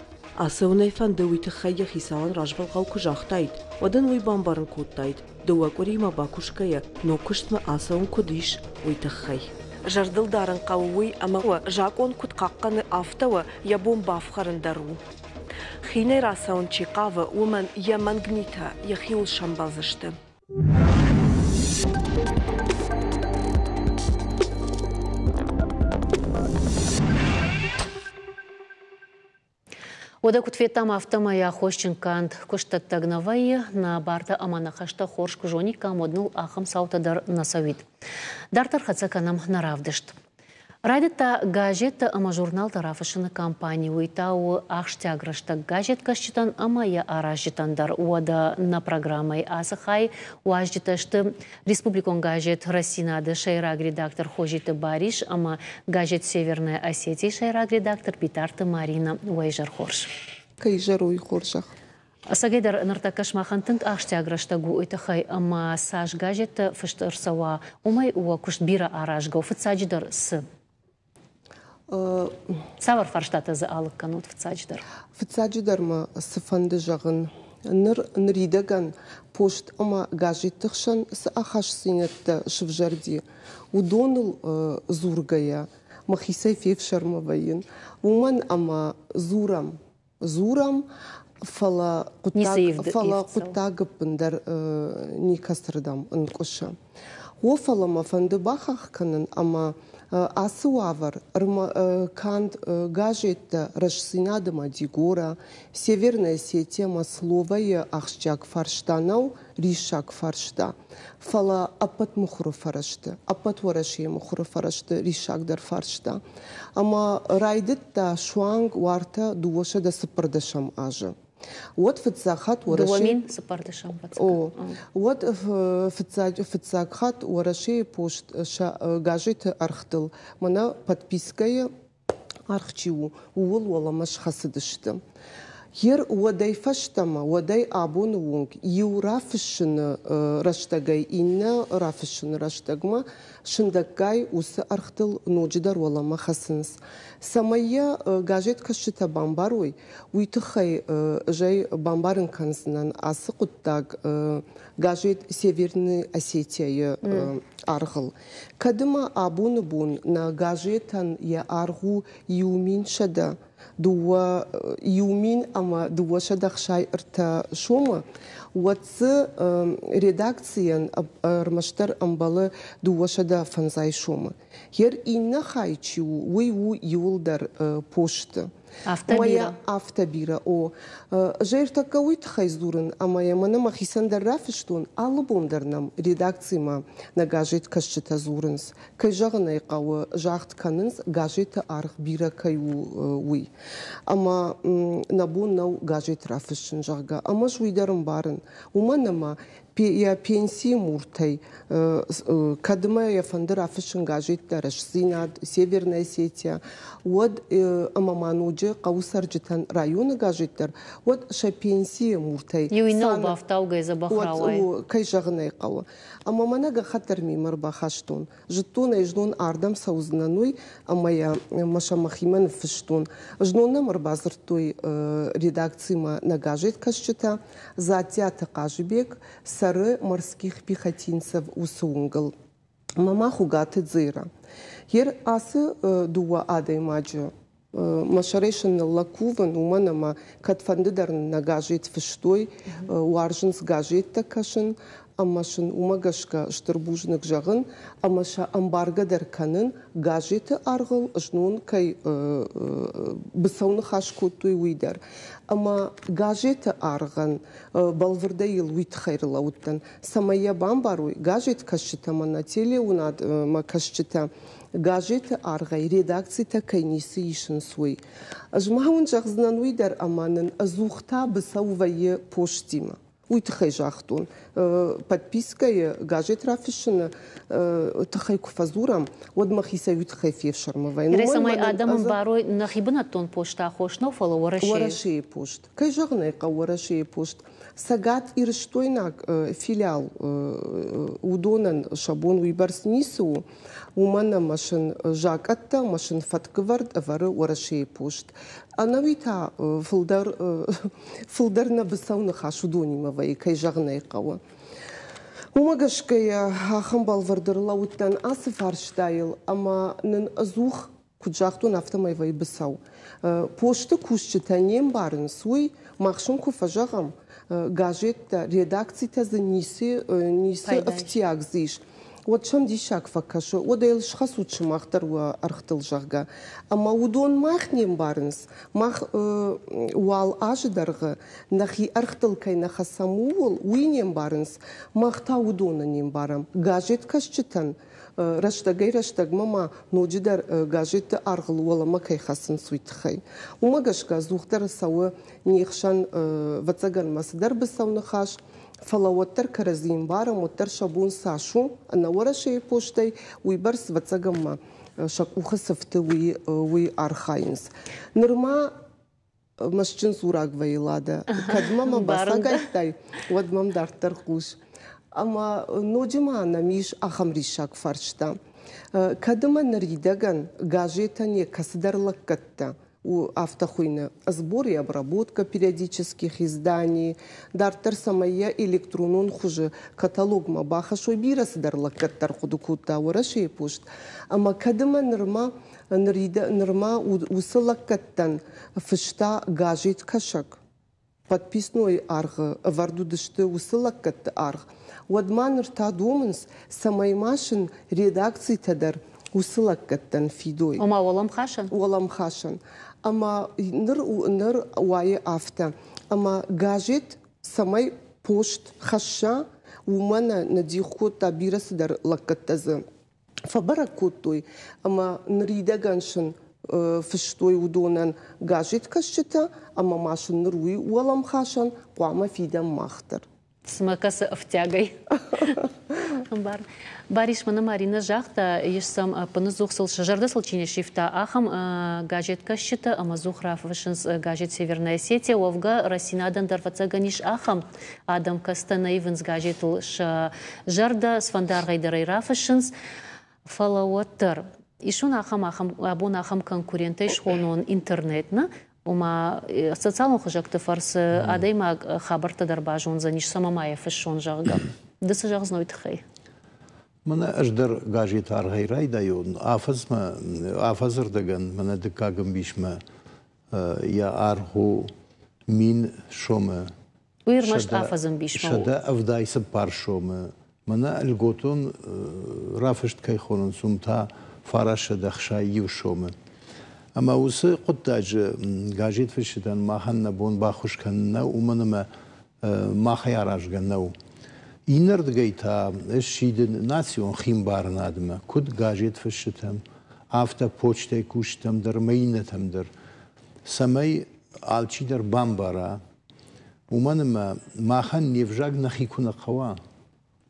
Ацӕуын ӕй фӕнды, уый тыххӕй йӕ хицауӕн развӕлгъау куы загътаид, уӕд ын уый бамбарын кодтаид, дыууӕ къуыримӕ бакусгӕйӕ ног куыстмӕ ацӕуын куыд ис, уый тыххӕй. Зӕрдыл дарын хъӕуы уый, ӕмӕ уӕ закъон куыд хъахъхъӕны, афтӕ уӕ йӕ бон бафхӕрын дӕр у. Хинӕй рацӕуын чи хъавы, уымӕн йӕ мӕнг митӕ йӕхиуыл сӕмбӕлдзысты. Уӕдӕ куыд федтам, афтӕмӕй аххосджын канд куыстдӕттӕг нӕ вӕййы, нӕ бартӕ ӕмӕ нӕ хӕстӕ хорз куы зониккам, уӕд ныл ахӕм цаутӕ дӕр нӕ цӕуид. Дарддӕр хӕццӕ кӕнӕм нӕ равдыст. Райдыдта газеттӕ ӕмӕ журналтӕ рафыссыны кампани. Уый та у ахсджиаг рӕстӕг газеткӕсджытӕн ӕмӕ йӕ аразджытӕн дӕр. Уӕдӕ нӕ программӕйы ацы хай уазджытӕ сты республикон газет «Рӕстдзинад-ы» сӕйраг редактор Хозиты Барис ӕмӕ газет «Северная Осетия» сӕйраг редактор Битарты Марина. Уӕ изӕр хорз. Кӕй изӕр хорзӕх. Ӕцӕгӕйдӕр ныртӕккӕ сымахӕн тынг ахсджиаг рӕстӕг у уый тыххӕй, ӕмӕ цас газеттӕ фыст ӕрцӕуа, уымӕй уӕ куыст бирӕ аразгӕ у. Фыццаджыдӕр цы? Цавӕр фарстатӕ дзы алыг кӕнут фыццаджыдӕр? Фыццаджыдӕр мӕ цы фӕнды зӕгъын, ныр ныридӕгӕн пост ӕмӕ газетты хсӕн цы ахастдзинӕдтӕ сывзӕрди, уыдоныл дзургӕйӕ мӕхицӕй фефсӕрмы вӕййын, уымӕн ӕмӕ дзурӕм, дзурӕм, фӕлӕ хъуыддаг, фӕлӕ хъуыддаг ӕппындӕр никӕцырдӕм ӕнкъуысы. О, фӕлӕ мӕ фӕнды бахахх кӕнын ӕмӕ ацы уавӕр канд газеттӕ «Рӕстдзинад» ӕмӕ «Дигора», «Северная Осетия» ӕмӕ «Слово»-йы ахсджиаг фарста нӕу, риссаг фарста, фӕлӕ ӕппӕт мыхуыры фӕрӕзты, ӕппӕт Уӕрӕсейы мыхуыры фӕрӕзты риссагдӕр фарста. Ӕмӕ райдыдта суанг уартӕ 214 азы. Уӕд фыццаг хатт Уӕрӕсе... О, уӕд фыццаг хатт Уӕрӕсейы пост сӕ газеты ӕргътыл мӕнӕ подпискӕйы аргъ чи у, ууыл уӕлӕмӕ схӕцыдысты. Ер уӕдӕй фӕстӕмӕ, уӕдӕй абоны онг иу рафыссыны рӕстӕгӕй иннӕ рафыссыны рӕстӕгмӕ сындӕггай уыцы ӕргътыл ноджыдӕр уӕлӕмӕ хӕцынц. Цӕмӕй йӕ газеткӕсджытӕ бамбарой, уый тыххӕй ӕз ӕй бамбарын кӕндзынӕн ацы хъуыддаг газет «Северная Осетия»-йы аргъыл. Кӕд ӕмӕ абоны бон нӕ газетӕн йӕ аргъ у 1163 сомы, уӕд дзы редакцийӕн ӕрмӕстдӕр ӕмбӕлы 250 сомы. Йер иннӕ хай чи у, уый у иуылдӕр посты. Афтӕ бирӕ? Афтӕ бирӕ, о. Ӕз ӕртӕккӕ уый тыххӕй дзурын, ӕмӕ йӕ мӕнӕ мӕхицӕн дӕр рафыстон, алы бон дӕр нӕм редакцимӕ нӕ газеткӕсджытӕ дзурынц. Кӕй зӕгъын ӕй хъӕуы, загъд кӕнынц, газеты аргъ бирӕ кӕй у, уый. Ӕмӕ нӕ бон нӕу газет рафыссын, зӕгъгӕ. Ӕмӕ ӕз уый дӕр ӕмбарын, уымӕн ӕмӕ йӕ пенсийы муртӕй кӕдмӕ йӕ фӕнды рафыссын газеттӕ «Рӕстдзинад», «Северная Осетия», уӕд ӕмӕ ма ноджы хъӕуы цӕрджытӕн районы газет дӕр, уӕд сӕ пенсийы муртӕй Иу иннӕуыл бафтаугӕ дзӕбӕх рауайы. Кӕй зӕгъын ӕй хъӕуы. Ӕмӕ мӕнӕ гӕххӕтт дӕр мемӕ ӕрбахастон. Зыдтон ӕй, знон ардӕм цӕудзынӕн, уый, ӕмӕ йӕ мӕ сӕ мӕхимӕ ныффыстон. Знон нӕм ӕрбадзырдтой редакцимӕ нӕ газеткӕсджытӕ Дзаттиаты Хъазыбег цӕры Морских пехотинцев уыцы уынгыл. Мама Хугаты Дзера. Ер ацы дыууӕ адӕймаджы мӕ сӕрӕй сын ныллӕг кувын, уымӕн ӕмӕ кӕдфӕнды дӕр нӕ газет фыстой, уарзынц газеттӕ кӕсын, ӕмӕ сын уымӕ гӕсгӕ стыр бузныг зӕгъын ӕмӕ сӕ ӕмбаргӕ дӕр кӕнын, газеты аргъыл знон кӕй быцӕу ныхас кодтой, уый дӕр. Ӕмӕ газеты аргъӕн бӕлвырдӕй йыл уый тыххӕй рлӕудтӕн, цӕмӕй йӕ бамбарой, газеткӕсджытӕ ӕмӕ нӕ телеуынадмӕ кӕсджытӕ газеты аргъӕй редакцитӕ кӕй ницы исынц, уый. Ӕз ма уын зӕгъдзынӕн уый дӕр, ӕмӕ нын ӕдзух та быцӕу вӕййы постимӕ. Уый тыххӕй загътон, подпискӕйы газет рафыссыны тыххӕй куы фӕдзурӕм, уӕд мӕхицӕй уый тыххӕй фефсӕрмы вӕййын. Цӕмӕй адӕм ӕмбарой, нӕхи бынӕттон пост аххос нӕу, фӕлӕ Уӕрӕсейы. Уӕрӕсейы пост. Кӕй зӕгъын ӕй хъӕуы, Уӕрӕсейы пост. Цӕгат Ирыстойнаг филиал уыдонӕн сӕ бон уыйбӕрц ницы у, уымӕн ӕмӕ сын закъӕттӕ ӕмӕ сын фӕткӕвӕрд ӕвӕры Уӕрӕсейы пост. Ӕнӕуи та фылдӕр, фылдӕр нӕ быцӕу ныхас уыдонимӕ вӕййы, кӕй зӕгъын ӕй хъӕуы. Уымӕ гӕсгӕ йӕ ахӕм бӕлвырд ӕрлӕууыдтӕн ацы фарстайыл ӕмӕ нын ӕдзух, куыд загътон, афтӕмӕй вӕййы быцӕу. Посты кусджытӕ не мбарынц уый, мах сын куы фӕзӕгъӕм, газеттӕ, редакцитӕ дзы ницы, ницы ӕфтиаг дзы ис. уӕд сӕм диссаг фӕкӕсы, уӕд ӕй схӕцут сымах дӕр уӕ ӕргътыл, зӕгъгӕ. Ӕмӕ уыдон мах не мбарынц, мах уал азы дӕргъы нӕхи ӕргътыл кӕй нӕ хӕцӕм, ууыл, уый не мбарынц, мах та уыдоны не мбарӕм. Газеткӕсджытӕн рӕстӕгӕй-рӕстӕгмӕ ма ноджыдӕр газетты аргъыл уӕлӕмӕ кӕй хӕцынц, уый тыххӕй. Уымӕ гӕсгӕ ӕдзухдӕр цӕуы не хсӕн, ӕвӕццӕгӕн ма цыдӕр быцӕу ныхас, фӕлӕ уӕддӕр кӕрӕдзи ӕмбарӕм, уӕддӕр сӕ бон цас у ӕнӕ Уӕрӕсейы постӕй, уыйбӕрц, ӕвӕццӕгӕн ма сӕ къухы сыфты уый, уый архайынц. Нырма мӕстджын дзураг вӕййы Ладӕ. Кӕд мӕ мӕ бацагайдтай, уӕд мӕм дарддӕр хъус. Ӕмӕ ноджы ма нӕм ис ахӕм риссаг фарста. Кӕд ӕмӕ ныридӕгӕн газетӕн йӕ кӕцыдӕр лӕггӕдтӕ у афтӕ хуыйны сбор и обработка периодических изданий, дарддӕр цӕмӕй йӕ электронон хуызы каталогмӕ бахӕссой, бирӕ цыдӕр лӕггӕдтӕ ӕрхъуыды кодта Уӕрӕсейы пост. Ӕмӕ кӕд ӕмӕ нырма нырма уыцы лӕггӕдтӕн фыста газеткӕсӕг, подписной аргъы ӕвӕрд уыдысты уыцы лӕггӕдты аргъ, уӕд ма ныр та домынц, цӕмӕй ма сын редакцитӕ дӕр уыцы лӕггӕдтӕн фидой. Ома уӕлӕмхасӕн? Уӕлӕмхасӕн. Ӕмӕ ныр, ныр уайы афтӕ, ӕмӕ газет цӕмӕй пост хӕсса, уымӕн нӕ дих кодта бирӕ цыдӕр лӕггӕдтӕ дзы фӕбӕрӕг кодтой ӕмӕ ныридӕгӕн сын фыстой уыдонӕн газеткӕсджытӕ ӕмӕ ма сын ныр уый уӕлӕмхасӕн хъуамӕ фидӕм мах дӕр. Цымӕ кӕцы ӕфтиагӕй? Ӕмбар. Барис мӕнӕ Марина загъта, ис сӕм ӕппыныдзух сыл сӕ зӕрдӕ сыл чи не сивта, ахӕм газеткӕсджытӕ ӕмӕ дзух рафыссынц газет «Северная Осетия». Уӕвгӕ, Росинадӕн дӕр фӕцӕгӕн ис ахӕм адӕм, кӕцытӕ нӕ ивынц газетыл сӕ зӕрдӕ, цыфӕнды дӕр ӕй рафыссынц. Фӕлӕ уӕддӕр исон ахӕм, ахӕм абон ахӕм конкурентӕй схонон интернет, нӕ? Ома социалон хызӕгты фӕрцы адӕймаг хабӕрттӕ дӕр базондзӕнис, цӕмӕ ма йӕ фыссон, зӕгъгӕ. Ды цы зӕгъдзынӕ уый тыххӕй? Мӕнӕ ӕз дӕр газеты аргъӕй райдайон. Афӕдзмӕ, афӕдзырдӕгӕн мӕнӕ дыккаг ӕмбисмӕ йӕ аргъ у 1000 сомы. Уый ӕрмӕст афӕдзы ӕмбисмӕ у? 174 сомы. Мӕнӕ льготон рафыст кӕй хонынц, уым та 961 сомы. Ӕмӕ уыцы хъуыддаджы газетфысджытӕн махӕн нӕ бон баххуыс кӕнын нӕу, уымӕн ӕмӕ махӕй аразгӕ нӕу. Иннӕрдыгӕй та ӕз сидын национ химбарынадмӕ, куыд газетфысджытӕм, афтӕ почтӕйы кусджытӕм дӕр ӕмӕ иннӕтӕм дӕр, цӕмӕй алчидӕр бамбара, уымӕн ӕмӕ махӕн не взаг нӕхи куы нӕ хъӕуа,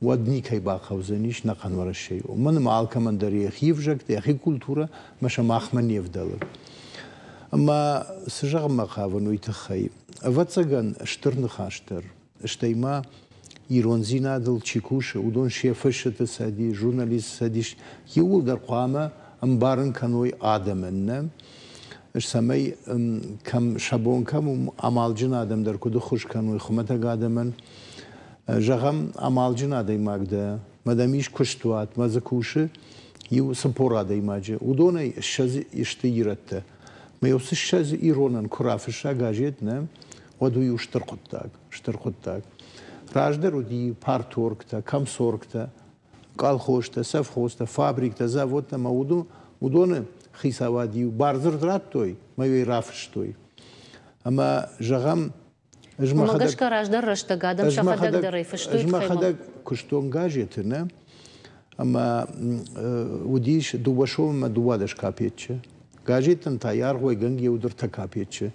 уӕд никӕй бахъӕудзӕнис нӕхъӕн Уӕрӕсейы. Уымӕн ӕмӕ алкӕмӕн дӕр йӕхи ӕвзӕгтӕ, йӕхи культурӕ ӕмӕ сӕ махмӕ не вдӕлы. Ӕмӕ цы зӕгъынмӕ хъавын уый тыххӕй? Ӕвӕццӕгӕн, стыр ныхас дӕр, стӕй ма ирондзинадыл чи кусы, уыдон се фысджыты цӕдис, журналистты цӕдис иууылдӕр хъуамӕ ӕмбарын кӕной адӕмӕн, нӕ? Цӕмӕй кӕм сӕ бон кӕм у, амалджын адӕм дӕр куыд ӕххуыс кӕной хуымӕтӕг адӕмӕн. Зӕгъӕм, амалджын адӕймаг дӕ, мӕ дӕм ис куыстуат, мӕ дзы кусы иу 40 адӕймаджы. Уыдонӕй 20 сты ирӕттӕ. Мӕ уыцы 20 иронӕн куы рафысса газет, нӕ, уӕд уый у стыр хъуыддаг, стыр хъуыддаг. Раздӕр уыди парторгтӕ, комсоргтӕ, колхозтӕ, совхозтӕ, фабриктӕ, заводтӕ ӕмӕ уыдоны хицауад-иу бардзырд радтой мӕ йӕ рафыстой. Ӕмӕ, зӕгъӕм, ӕз мӕхӕдӕг гӕсгӕ раздӕр рӕстӕг адӕм сӕхӕдӕг дӕр ӕй фыстой. Ӕз мӕхӕдӕг куыстон газеты, нӕ? Ӕмӕ уыдис дыууӕ соммӕ 12 капеччы. Газеттӕн та йӕ аргъ уӕйгӕнг еудыртӕ капеччы.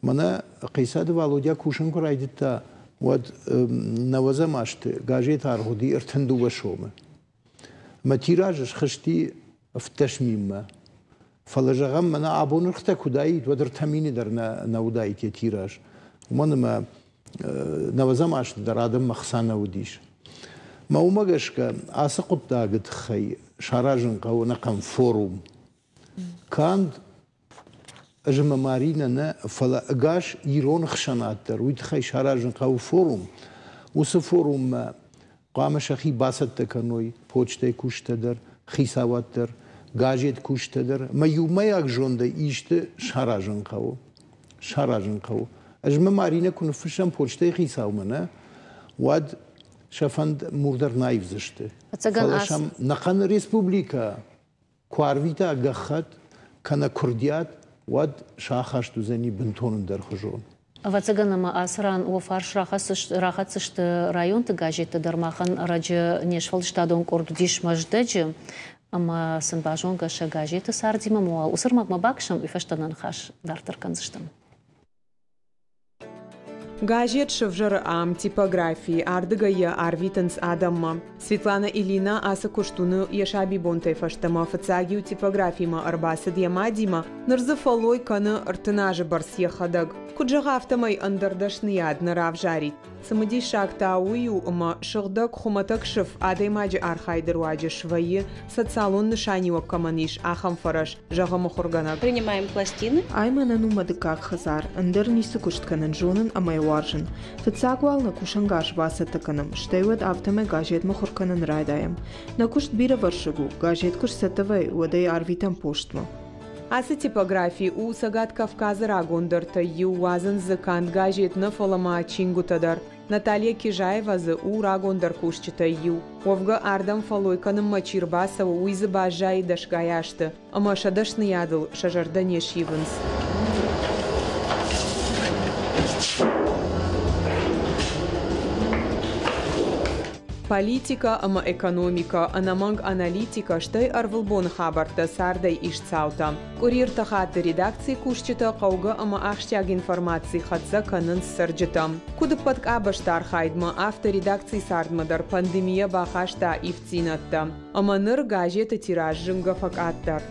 Мӕнӕ Хъесаты Валодя кусын куы райдыдта, уӕд нӕуӕдзӕм азты газет аргъ уыди 32 сомы. Мӕ тираж схызти 17 минмӕ. Фӕлӕ, зӕгъӕм, мӕнӕ абон ӕргътӕ куы уыдаид, уӕд 3 мины дӕр нӕ уыдаид йӕ тираж. Уымӕн ӕмӕ нӕуӕдзӕм азты дӕр адӕммӕ хца нӕ уыдис. Мӕ уымӕ гӕсгӕ ацы хъуыддаг тыххӕй саразын хъӕуы ӕнӕхъӕн форум. Канд ӕз ӕмӕ Маринӕ нӕ, фӕлӕ ӕгас ирон ӕхсӕнад дӕр уый тыххӕй саразын хъӕуы форум. Уыцы форуммӕ хъуамӕ сӕхи бацӕттӕ кӕной почтӕйы кусджытӕ дӕр, хицауад дӕр, газет кусджытӕ дӕр. Ӕмӕ иумӕйаг зондӕй исты саразын хъӕуы. Саразын хъӕуы. Ӕз мӕ Маринӕ куы ныффыссӕм почтӕйы хицаумӕ, нӕ, уӕд сӕ фӕнд мурдӕр нӕ аивдзысты. Фӕлӕ сӕм нӕхъӕн республикӕ куы арвита гӕххӕтт кӕнӕ куырдиат, уӕд сӕ ахаст уыдзӕни бынтон ӕндӕрхуызон. Ӕвӕццӕгӕн ӕмӕ ацы ран уӕ фарс рахӕцдзысты районты газеттӕ дӕр. Махӕн ӕрӕджы не сфӕлдыстадон къорд уыдис Мӕздӕджы ӕмӕ сын базонгӕ сӕ газеты цардимӕ. Ӕмӕ уал уыцы ӕрмӕгмӕ бакӕсӕм, уый фӕстӕ нӕ ныхас дарддӕр кӕндзыстӕм. Газет сӕвзӕры ам типографийы, ардыгӕй йӕ арвитынц адӕммӕ. Светлана Ильина ацы куыст уыны йӕ сабибонтӕй фӕстӕмӕ. Фыццаг-иу типографимӕ ӕрбацыд йӕ мадимӕ, ныр дзы фӕллой кӕны 30 азы бӕрц йӕхӕдӕг. Куыд зӕгъы, афтӕмӕй ӕндӕр дӕсныйад нӕ равзарид. Цымыдисаг та уый у, ӕмӕ сыгъдӕг, хуымӕтӕг сыф адӕймаджы архайды руаджы свӕййы, социалон нысаниуӕг кӕмӕн ис, ахӕм фӕрӕз, зӕгъы мыхуыргӕнӕг. Принимаем пластины. Ай мӕнӕн у мӕ дыккаг хӕдзар, ӕндӕр ницы куыст кӕнын зонын ӕмӕ йӕ уарзын. Фыццаг уал нӕ кусӕнгарз бацӕттӕ кӕнӕм, стӕй уӕд афтӕмӕй газет мыхуыр кӕнын райдайӕм. Нӕ куыст бирӕвӕрсыг у, газет куы сцӕттӕ вӕййы, уӕд ӕй арвитӕм постмӕ. Ацы типографи у Цӕгат Кавказы рагондӕртӕй иу, уадзынц дзы канд газет нӕ, фӕлӕ ма чингуытӕ дӕр. Наталья Кижаева дзы у рагондӕр кусджытӕй иу. Уӕвгӕ, ардӕм фӕллой кӕнынмӕ чи рбацӕуы, уый дзы баззайы дӕсгай азты, ӕмӕ сӕ дӕсныйадыл сӕ зӕрдӕ не сивынц. Политикӕ ӕмӕ экономикӕ, ӕнӕмӕнг аналитикӕ, стӕй ӕрвылбоны хабӕрттӕ цардӕй ист цаутӕ. Къуыри ӕртӕ хатты редакцийы кусджытӕ хъӕугӕ ӕмӕ ахсджиаг информаци хӕццӕ кӕнынц цӕрджытӕм. Куыд ӕппӕт къабӕзты архайдмӕ, афтӕ редакцийы цардмӕ дӕр пандемийӕ бахаста ивддзинӕдтӕ. Ӕмӕ ныр газеты тираж зынгӕ фӕкъаддӕр.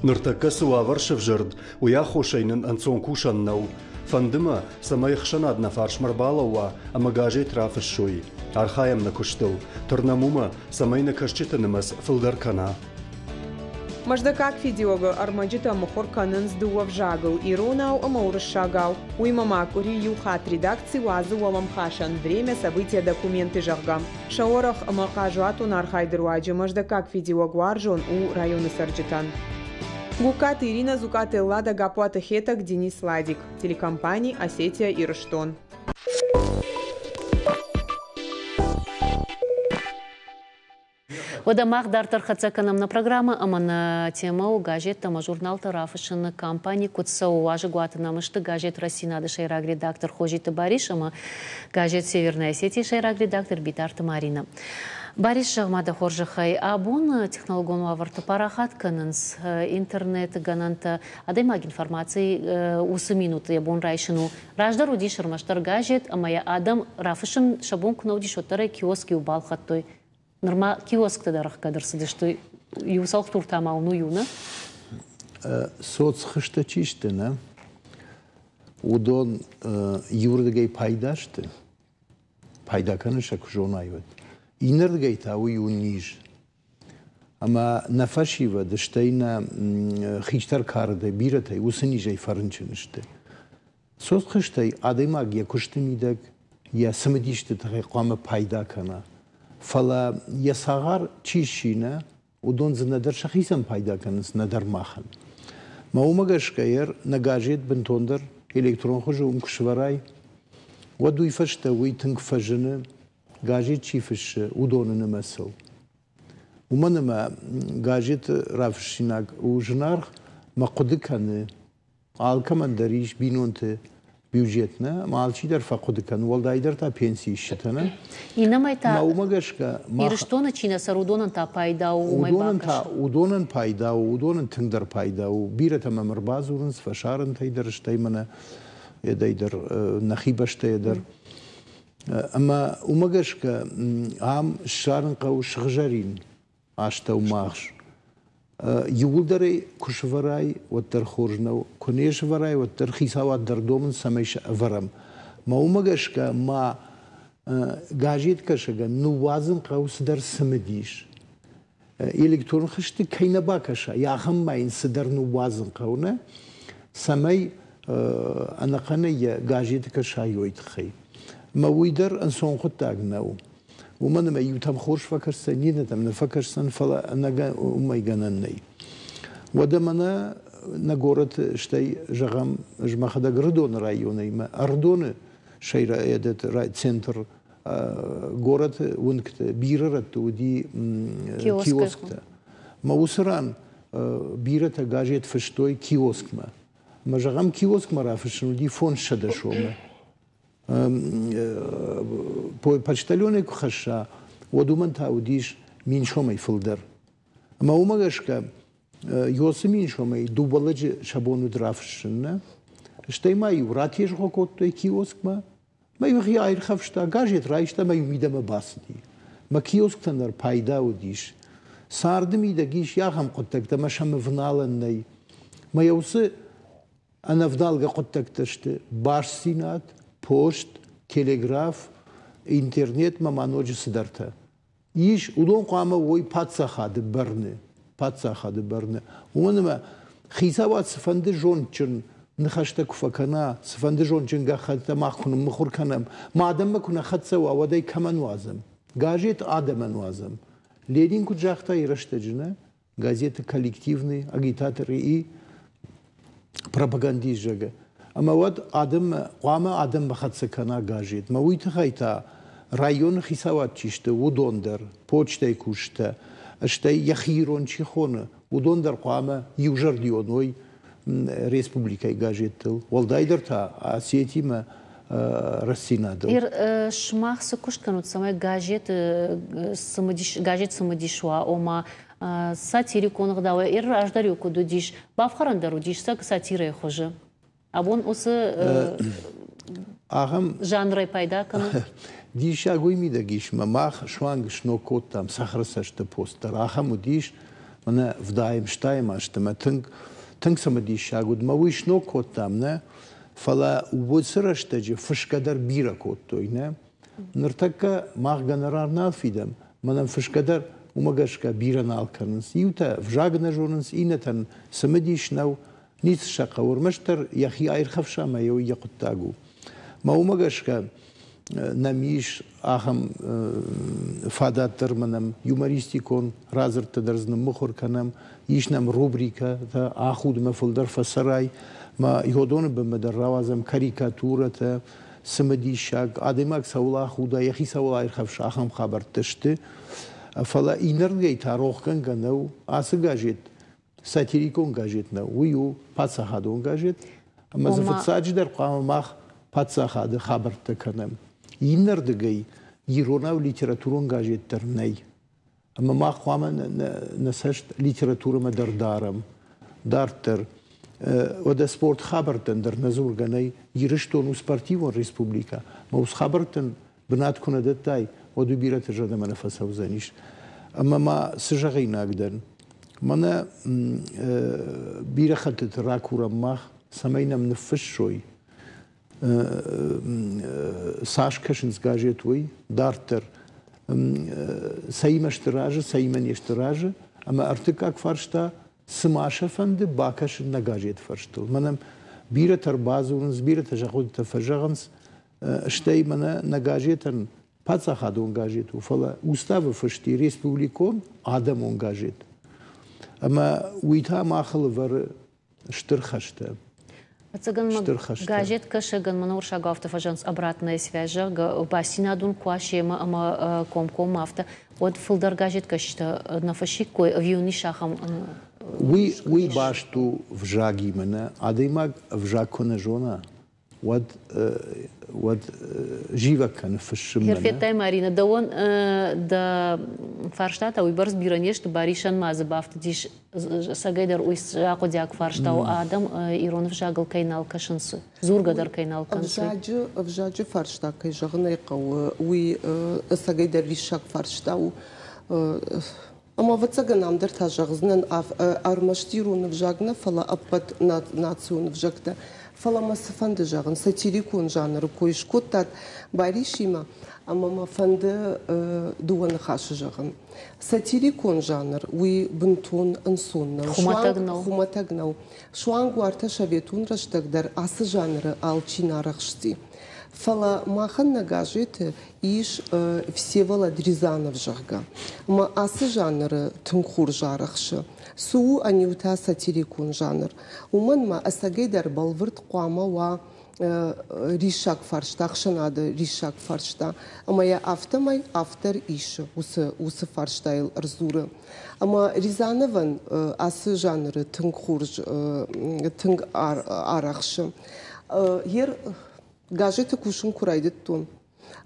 Ныртӕккӕ цы уавӕр сӕвзӕрд, уый аххосӕй нын ӕнцон кусӕн нӕу. Фӕнды мӕ, цӕмӕй ӕхсӕнад нӕ фарсмӕ рбалӕууа ӕмӕ газет рафыссой. Архайӕм нӕ куыстыл. Тырнӕм уымӕ, цӕмӕй нӕ кӕсджыты нымӕц фылдӕр кӕна. Мӕздӕгаг фидиуӕгы ӕрмӕджытӕ мыхуыр кӕнынц дыууӕ взагыл, иронау ӕмӕ уырыссагау. Уыимӕ ма къуыри иу хатт редакци уадзы уӕлӕмхасӕн «Время, события, документы», зӕгъгӕ. Сӕ уӕрӕх ӕмӕ хъазуатон архайды руаджы мӕздӕггаг фидиуӕг уарзон у районы цӕрджытӕн. Гугкаты Иринӕ, Зукъаты Эллада, Гаппуаты Хетӕг, Денис Ладик. Телекомпани «Осетия-Ирыстон». Уӕдӕ мах дарддӕр хӕццӕ кӕнӕм нӕ программӕ ӕмӕ нӕ темӕ у газеттӕ ӕмӕ журналтӕ рафыссыны кампани куыд цӕуы. Уазӕгуаты нӕм сты газет «Рӕстдзинад-ы» сӕйраг редактор Хозиты Барис ӕмӕ газет «Северная Осетия» сӕйраг редактор Битарты Маринӕ. Барис, зӕгъ-ма дӕ хорзӕхӕй, абон технологон уавӕрты парахат кӕнынц интернеты гӕнӕнтӕ, адӕймаг информаци уыцы минут йӕ бон райсын у. Раздӕр уыдис ӕрмӕстдӕр газет ӕмӕ йӕ адӕм рафыссын сӕ бон куы нӕ уыдис, уӕддӕр ӕй киоск-иу балхӕдтой. Нырма киоскты дӕр ӕхгӕд ӕрцыдысты. Иу цӕлхдуртӕ ма уын у, нӕ? Соцхызтӕ чи сты, нӕ? Уыдон иуырдыгӕй пайда сты, пайда кӕнын сӕ куы зонай, уӕд. Иннӕрдыгӕй та уый у низ. Ӕмӕ нӕ фӕсивӕд, стӕй нӕ хистӕр кары бирӕтӕй уыцы низӕй фӕрынчын сты. Соцхызтӕй адӕймаг йӕ куысты мидӕг йӕ цымыдисты тыххӕй хъуамӕ пайда кӕна. Фӕлӕ йӕ цагъар чи сси, нӕ, уыдон дзы нӕдӕр сӕхицӕн пайда кӕнынц, нӕдӕр махӕн. Мӕ уымӕ гӕсгӕ йӕ нӕ газет бынтондӕр электрон хуызы уым куы сӕвӕрай, уӕд уый фӕстӕ уый тынг фӕзыны, газет чи фыссы, уыдоны нымӕцыл. Уымӕн ӕмӕ газеты рафыссинаг у зынаргъ, мӕ хъуыды кӕны, Алкӕмӕн дӕр ис бинонты бюджет нӕ, ӕмӕ алчидӕр фӕхъуыды кӕны, уӕлдайдӕр та пенси исджытӕ нӕ. Иннӕмӕй та Мӕ уымӕ гӕсгӕ мах Ирыстоны чи нӕ цӕры, уыдонӕн та пайда у уымӕй уыдонӕн та бакӕсын. Уыдонӕн пайда у, уыдонӕн тынгдӕр пайда у. Бирӕтӕ мӕм ӕрбадзурынц фӕсарӕнтӕй дӕр, стӕй мӕнӕ едӕй дӕр, нӕхи бӕстӕйӕ дӕр. Ӕмӕ уымӕ гӕсгӕ ам ссарын хъӕуы сыгъзӕрин астӕумагъз. Иууылдӕр ӕй куы сӕвӕрай, уӕддӕр хорз нӕу. Куы не сӕвӕрай, уӕддӕр хицауад дӕр домынц, цӕмӕй сӕ ӕвӕрӕм. Мӕ уымӕ гӕсгӕ ма газеткӕсӕгӕн ныууадзын хъӕуы цыдӕр цымыдис. Электрон хызты кӕй нӕ бакӕса, ахӕм ма йын цыдӕр ныууадзын хъӕуы, нӕ? Цӕмӕй ӕнӕхъӕнӕй йӕ газеты кӕсай, уый тыххӕй. Мӕ уый дӕр ӕнцон хъуыддаг нӕу. Уымӕн ӕмӕ иутӕм хорз фӕкӕсдзӕн, иннӕтӕм нӕ фӕкӕсдзӕн, фӕлӕ уымӕй гӕнӕн нӕй. Уӕдӕ мӕнӕ нӕ горӕты, стӕй, зӕгъӕм, ӕз мӕхӕдӕг Ӕрыдоны районӕй, мӕ Ӕрыдоны сӕйраг центр. Горӕты уынгты бирӕ рӕтты уыди киосктӕ. Мӕ уыцы ран бирӕтӕ газет фыстой киоскмӕ. Мӕ зӕгъӕм, киоскмӕ рафыссын уыди 500 сомы. Почтальонӕй куы хӕсса, уӕд уымӕн та уыдис 1000 сомӕй фылдӕр. Ӕмӕ уымӕ гӕсгӕ Йосы 1000 сомӕй дыууӕ лӕджы сӕ бон уыд рафыссын, нӕ? Стӕй ма-иу ратезгъо кодтой киоскмӕ, мӕ-иу хи аирхӕфста, газет райста ӕмӕ-иу мидӕмӕ бацыди. Мӕ киосктӕн дӕр пайда уыдис. Царды мидӕг ис ахӕм хъуыддӕгтӕ, ӕмӕ сӕм ӕвналӕн нӕй. Мӕ йӕ уыцы ӕнӕвдӕлгӕ хъуыддӕгтӕ сты бастдзинад, пост, телеграф, интернетмӕ ма ноджы цыдӕртӕ. Ис, уыдон хъуамӕ уой паддзахады бӕрны, паддзахады бӕрны. Уымӕн ӕмӕ хицауад цыфӕнды зондджын ныхӕстӕ куы фӕкӕна, цыфӕнды зондджын гӕххӕттӕ мах куы ныммыхуыр кӕнӕм, ма адӕммӕ куы нӕ хӕццӕ уа, уӕд ӕй кӕмӕн уадзӕм? Газет адӕмӕн уадзӕм. Ленин куыд загъта йӕ рӕстӕджы, нӕ? Газеты коллективный агитаторы и пропагандист, зӕгъгӕ. Ӕмӕ уӕд адӕммӕ, хъуамӕ адӕммӕ хӕццӕ кӕна газет. Мӕ уый тыххӕй та районы хицауад чи сты, уыдон дӕр, почтӕйы кусджытӕ, стӕй йӕхи ирон чи хоны, уыдон дӕр хъуамӕ иузӕрдион уой республикӕйы газеттыл, уӕлдайдӕр та Осетимӕ рӕстдзинадыл. Ир, сымах цы куыст кӕнут, цӕмӕй газеты цымыдис, газет цымыдис уа, ома сатирикон ӕгъдауӕй Ир раздӕр-иу куыд уыдис, бафхӕрӕн дӕр уыдис сӕ сатирӕйы хуызы. Абон уыцы ахӕм жанрӕй пайда кӕнут? Диссаг уый мидӕг ис, мӕ мах суанг сног кодтам цӕхӕры цӕсты пост дӕр. Ахӕм уыдис, мӕнӕ вдайӕм, стайӕм азты мӕ тынг тынг цымыдиссаг уыд. Мӕ уый сног кодтам, нӕ? Фӕлӕ уыцы рӕстӕджы фысгӕ дӕр бирӕ кодтой, нӕ? Ныртӕккӕ мах гонорар нал фидӕм, мӕнӕн фысгӕ дӕр уымӕ гӕсгӕ бирӕ нал кӕнынц. Иутӕ взаг нӕ зонынц, иннӕтӕн цымыдис нӕу, ницы сӕ хъӕуы, ӕрмӕстдӕр йӕхи аирхӕфса ӕмӕ йӕ уый йӕ хъуыддаг у. Мӕ уымӕ гӕсгӕ нӕм ис ахӕм фадат дӕр мӕнӕм юмористикон радзырдтӕ дӕр дзы ныммыхуыр кӕнӕм, ис нӕм рубрикӕтӕ ахудмӕ фылдӕр фӕцӕрай, ма йодоны бынмӕ дӕр рауадзӕм карикатурӕтӕ, цымыдисаг, адӕймаг цӕуыл ахуда, йӕхи цӕуыл аирхӕфса, ахӕм хабӕрттӕ сты. Фӕлӕ иннӕрдыгӕй та рохгӕнгӕ нӕу, ацы газет сатирикон газет нӕу, уый у паддзахадон газет, ӕмӕ дзы фыццаджыдӕр хъуамӕ мах паддзахады хабӕрттӕ кӕнӕм. Иннӕрдыгӕй иронау литературон газет дӕр нӕй. Ӕмӕ мах хъуамӕ нӕ цӕст литературӕмӕ дӕр дарӕм. Дарддӕр, уӕдӕ спорт хабӕрттӕн дӕр нӕ дзургӕ нӕй. Ирыстон у спортивон республикӕ. Мӕ ус хабӕрттӕн бынат куы нӕ дӕттай, уӕд уый бирӕты зӕрдӕмӕ нӕ фӕцӕудзӕнис. Ӕмӕ ма цы зӕгъинаг дӕн? Мӕнӕ бирӕ хӕттыты ракурӕм мах, цӕмӕй нӕм ныффыссой, цас кӕсынц газет, уый дарддӕр цӕимӕ сты разы, цӕимӕ не сты разы. Ӕмӕ ӕртыккаг фарста, цы ма сӕ фӕнды бакӕсын нӕ газеты фӕрстыл. Мӕнӕ бирӕтӕ ӕрбадзурынц, бирӕтӕ сӕ хъуыдытӕ фӕзӕгъынц, стӕй мӕнӕ нӕ газетӕн паддзахадон газет у, фӕлӕ уставы фыст и республикон адӕмон газет. Ӕмӕ уый та махыл ӕвӕры стыр хӕстӕ. Ӕцӕгӕн газет кӕсӕгӕн мӕнӕ уырыссагау афтӕ фӕзӕгъынц обратная связь, зӕгъгӕ, бастдзинад уын куы уа семӕ ӕмӕ комкоммӕ афтӕ, уӕд фылдӕр газеткӕсджытӕ нӕ фӕсиккой ӕви уын ис ахӕм Уый баст у взагимӕ, нӕ? Адӕймаг ӕвзаг куы нӕ зона, уӕд уӕд зивӕг кӕны фыссынмӕ. Федтай, Марина, дӕуӕн дӕ фарстатӕ уыйбӕрц бирӕ не сты, Барисӕн ма дзы бафтыдис цӕгӕйдӕр уый ахъуыдиаг фарста у, адӕм ирон ӕвзагыл кӕй нал кӕсынц, дзургӕ дӕр кӕй нал кӕнынц. Ӕвзаджы фарста, кӕй зӕгъын ӕй хъӕуы, уый ӕцӕгӕйдӕр риссаг фарста у. Ӕмӕ, ӕвӕццӕгӕн, ам дӕр та зӕгъдзынӕн, ӕрмӕст ирон ӕвзаг нӕ, фӕлӕ ӕппӕт национ ӕвзӕгтӕ. Фӕлӕ мӕ цы фӕнды зӕгъын, сатирикон жанры кой скодтат Барисимӕ, ӕмӕ мӕ фӕнды дыууӕ ныхасы зӕгъын. Сатирикон жанр уый бынтон ӕнцон нӕу. Хуымӕтӕг нӕу. Хуымӕтӕг нӕу. Суанг уартӕ советон рӕстӕг дӕр ацы жанры алчи нӕ арӕхсти. Фӕлӕ махӕн нӕ газеты ис Всеволод Рязанов, зӕгъгӕ. Ӕмӕ ацы жанры тынг хорз арӕхсы. Цы у ӕниу та сатирикон жанр? Уымӕн ма ӕцӕгӕйдӕр бӕлвырд хъуамӕ уа. риссаг фарста, ӕхсӕнады риссаг фарста. Ӕмӕ йӕ афтӕмӕй автор исы уыцы фарстайыл ӕрдзуры. Ӕмӕ Рязановӕн ацы жанры тынг хорз, тынг арӕхсы. Ер газеты кусын куы райдыдтон,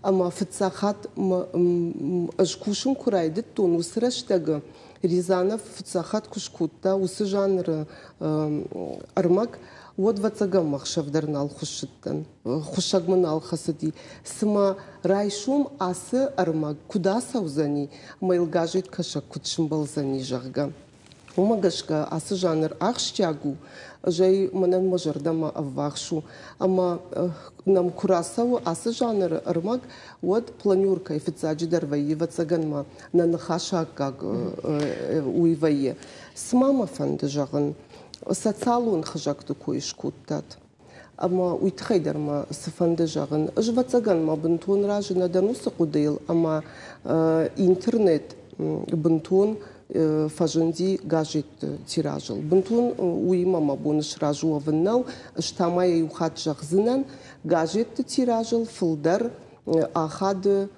ӕмӕ фыццаг хатт ӕз кусын куы райдыдтон, уыцы рӕстӕгы Рязанов фыццаг хатт куы скодта уыцы жанры ӕрмӕг, уӕд ӕвӕццӕгӕн ӕхсӕв дӕр нал хуыссыдтӕн, хуыссӕг мын нал хӕцыди. Цыма райсом ацы ӕрмӕг куыд ацӕудзӕни, ӕмӕ йыл газеткӕсӕг куыд сымбӕлдзӕни, зӕгъгӕ. Уымӕ гӕсгӕ ацы жанр ахсджиаг у, ӕз ӕй мӕнӕн мӕ зӕрдӕмӕ ӕввахс у. Ӕмӕ нӕм куы рацӕуы ацы жанры ӕрмӕг, уӕд планеркӕйы фыццаджыдӕр вӕййы, ӕвӕццӕгӕн ма нӕ ныхасы аккаг уый вӕййы. Цы ма мӕ фӕнды зӕгъын, социалон хызӕгты кой скодтат. Ӕмӕ уый тыххӕй дӕр мӕ цыфӕнды зӕгъын. Ӕз, ӕвӕццӕгӕн, мӕ бынтон разы нӕ дӕн уыцы хъуыдыйыл, ӕмӕ интернет бынтон фӕзынди газетты тиражыл. Бынтон уыимӕ мӕ бон сразы уӕвын нӕу. Ӕз та ма йӕ иу хатт зӕгъдзынӕн, газетты тиражыл фылдӕр ахады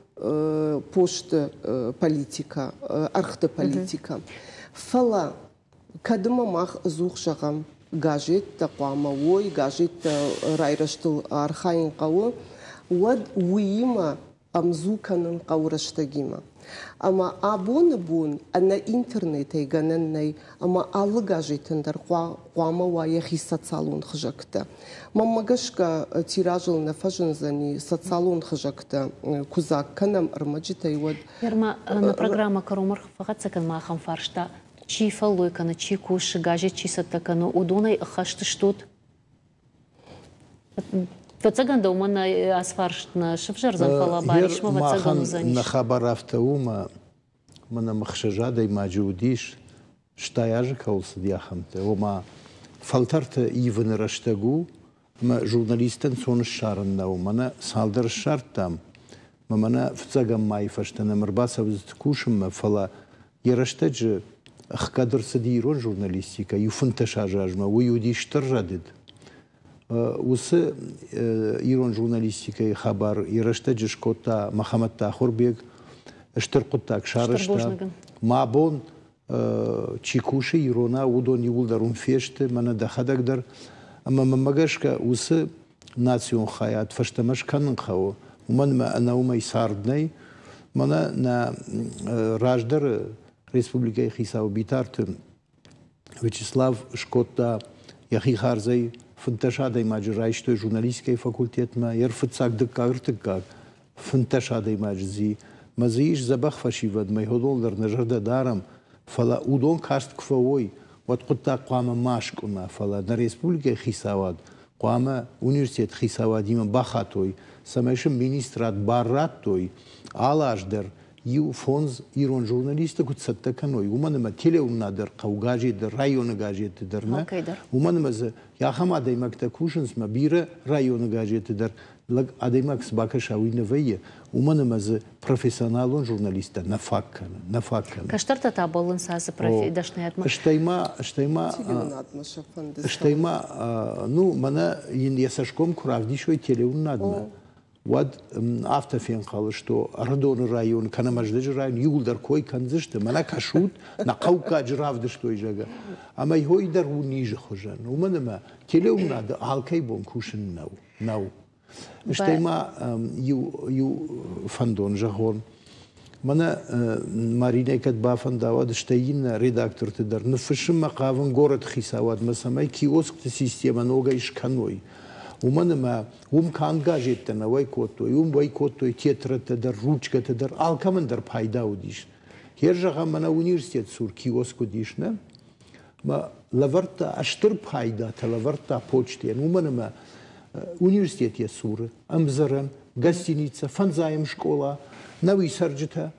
посты политикӕ, ӕргъты политикӕ. Фӕлӕ кӕд ӕмӕ мах ӕдзух зӕгъӕм, газеттӕ хъуамӕ уой, газеттӕ райрӕзтыл архайын хъӕуы, уӕд уыимӕ ӕмдзу кӕнын хъӕуы рӕстӕгимӕ. Ӕмӕ абоны бон ӕнӕ интернетӕй гӕнӕн нӕй, ӕмӕ алы газетӕн дӕр хъуамӕ уа йӕхи социалон хызӕгтӕ. Мӕнмӕ гӕсгӕ, тиражыл нӕ фӕзындзӕни социалон хызӕгтӕ куы дзаг кӕнӕм ӕрмӕджытӕй, уӕд. Нырма нӕ программӕ кӕронмӕ фӕхӕццӕ кӕн ма ахӕм фарста. Чи фӕллой кӕны, чи кусы, газет чи цӕттӕ кӕны, уыдонӕй ӕххӕст стут? Фӕцӕгӕн дӕумӕ нӕ ацы фарст нӕ сывзӕрдзӕн, фӕлӕ Барисмӕ ӕвӕццӕгӕн уыдзӕнис. Нӕ хабар афтӕ у, мӕ мӕнӕ ӕхсӕз адӕймаджы уыдис, 80 азы кӕуыл цыди, ахӕмтӕ. Ома фӕлтӕрты ивыны рӕстӕг у, ӕмӕ журналисттӕн сон ссарын нӕу. Мӕнӕ цалдӕр ссардтам, ӕмӕ мӕнӕ фыццӕгӕм майы фӕстӕ нӕм ӕрбацӕудзысты кусынмӕ, фӕлӕ йӕ рӕстӕджы ӕхгӕд ӕрцыди ирон журналистикӕ иу 15 азы размӕ. Уый уыди стыр рӕдыд. Уыцы ирон журналистикӕйы хабар йӕ рӕстӕджы скодта Мӕхӕмӕтты Ахуырбег, стыр хъуыддаг сарӕзта. Мӕ бон чи кусы иронау, уыдон иууылдӕр уым фесты, мӕнӕ дӕхӕдӕг дӕр. Ӕмӕ мӕнмӕ гӕсгӕ уыцы национ хайад фӕстӕмӕ скӕнын хъӕуы, уымӕн ӕмӕ ӕнӕ уымӕй цард нӕй. Мӕнӕ нӕ раздӕры республикӕйы хицау Битарты Вячеслав скодта йӕхи хардзӕй 15 адӕймаджы райстой журналистикӕйы факультетмӕ, йе рфыццаг, дыккаг, ӕртыккаг 15 адӕймаджы дзи. Мӕ дзы ис дзӕбӕх фӕсивӕд, мӕ уыдон дӕр нӕ зӕрдӕ дарӕм, фӕлӕ уыдон каст куы фӕуой, уӕд хъуыддаг хъуамӕ ма скъуына, фӕлӕ нӕ республикӕйы хицауад хъуамӕ университеты хицауадимӕ бахатой, цӕмӕй сын министрад бар радтой алы аз дӕр иу фондз ирон журналисты куыд цӕттӕ кӕной, уымӕн ӕмӕ телеуынынад дӕр хъӕуы газет дӕр, районы газетты дӕр нӕ, уымӕн ӕмӕ дзы ахӕм адӕймӕгтӕ кусынц, мӕ бирӕ районы газеты дӕр лӕг адӕймаг цы бакӕса, уый нӕ вӕййы, уымӕн ӕмӕ дзы профессионалон журналисттӕ нӕ фаг кӕны, нӕ фаг кӕны. Кӕстӕртӕ та бӕллынц ацы дӕсныйадмӕ. Стӕй ма, стӕй ма, стӕй ма, ну, мӕнӕ йын йӕ цӕсгом куы равдисой телеуынынадмӕ, уӕд афтӕ фенхъӕл, что Ӕрыдоны район кӕнӕ Мӕздӕджы район иууылдӕр кой кӕндзысты, мӕнӕ кӕсут, нӕ хъӕуккаджы равдыстой, зӕгъгӕ. Ӕмӕ йой дӕр у низы хуызӕн, уымӕн ӕмӕ телеуынынады алкӕй бон кусын нӕу. Нӕу. Стӕй ма иу фӕндон зӕгъон. Мӕнӕ Маринӕ кӕд бафӕнда, уӕд стӕй иннӕ редакторты дӕр ныффыссынмӕ хъавын горӕты хицауадмӕ, цӕмӕй киоскты системӕ ногӕй скӕной. Уымӕн ӕмӕ уым канд газеттӕ нӕ уӕй кодтой, уым уӕй кодтой тетрӕдтӕ дӕр, ручкӕтӕ дӕр, алкӕмӕн дӕр пайда уыдис. Хер зӕгъӕм, мӕнӕ университеты цур киоск уыдис, нӕ? Мӕ лӕвӕрдта стыр пайдатӕ лӕвӕрдта почтӕйӕн, уымӕн ӕмӕ университет йӕ цуры, ӕмдзӕрӕн, гостиницӕ, фӕндзайӕм скъола, нӕуи цӕрджытӕ.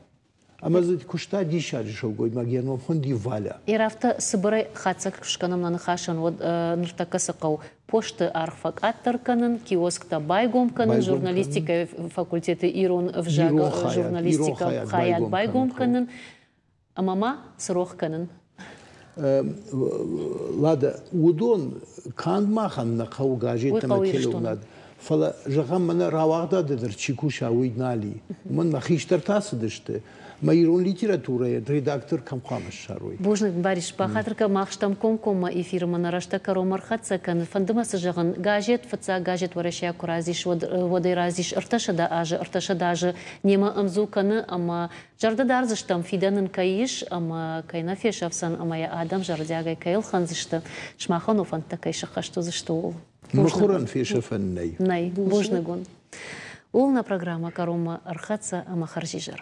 Ӕмӕ дзы куыста диссаджы сылгоймаг, йӕ ном хуынди Валя. Ир цыбырӕй хатдзӕг скӕнӕм нӕ ныхасӕн, уӕд ныртӕккӕ цы хъӕуы? Посты аргъ фӕкъаддӕр кӕнын, киосктӕ байгом кӕнын, журналистикӕйы факультеты ирон ӕвзагы журналистикӕ хайад байгом кӕнын. Ӕмӕ ма цы рох кӕнын? Лада, уыдон канд махӕн нӕ хъӕуы газеттӕ ӕмӕ телеуынад. Фӕлӕ, зӕгъӕм, мӕнӕ рауагъдады дӕр чи куса, уый нал и. Уымӕн мӕ хистӕртӕ цыдысты, мӕ ирон литературӕйы редактор кӕм хъуамӕ ссарой? Бузныг, Барис. Бахатыр кӕн, мах стӕм комкоммӕ эфирмӕ нӕ рӕстӕг кӕронмӕ ӕрхӕццӕ кӕны. Фӕнды мӕ цы зӕгъын, газет, фыццаг газет Уӕрӕсейӕ куы разис, уӕд уӕдӕй разис 300 азы, 300 азы немӕ ӕмдзу кӕны ӕмӕ зӕрдӕ дардзыстӕм, фидӕн ын кӕй ис ӕмӕ кӕй нӕ фесӕфдзӕн ӕмӕ йӕ адӕм зӕрдиагӕй кӕй ӕлхӕндзысты, сымахӕн уӕ фӕндтӕ кӕй сӕххӕст уыдзысты, ууыл. Мыхуырӕн фесӕфӕн нӕй. Нӕй. Бузныг уын. Ууыл нӕ программӕ кӕронмӕ ӕрхӕццӕ ӕмӕ хӕрзизӕр.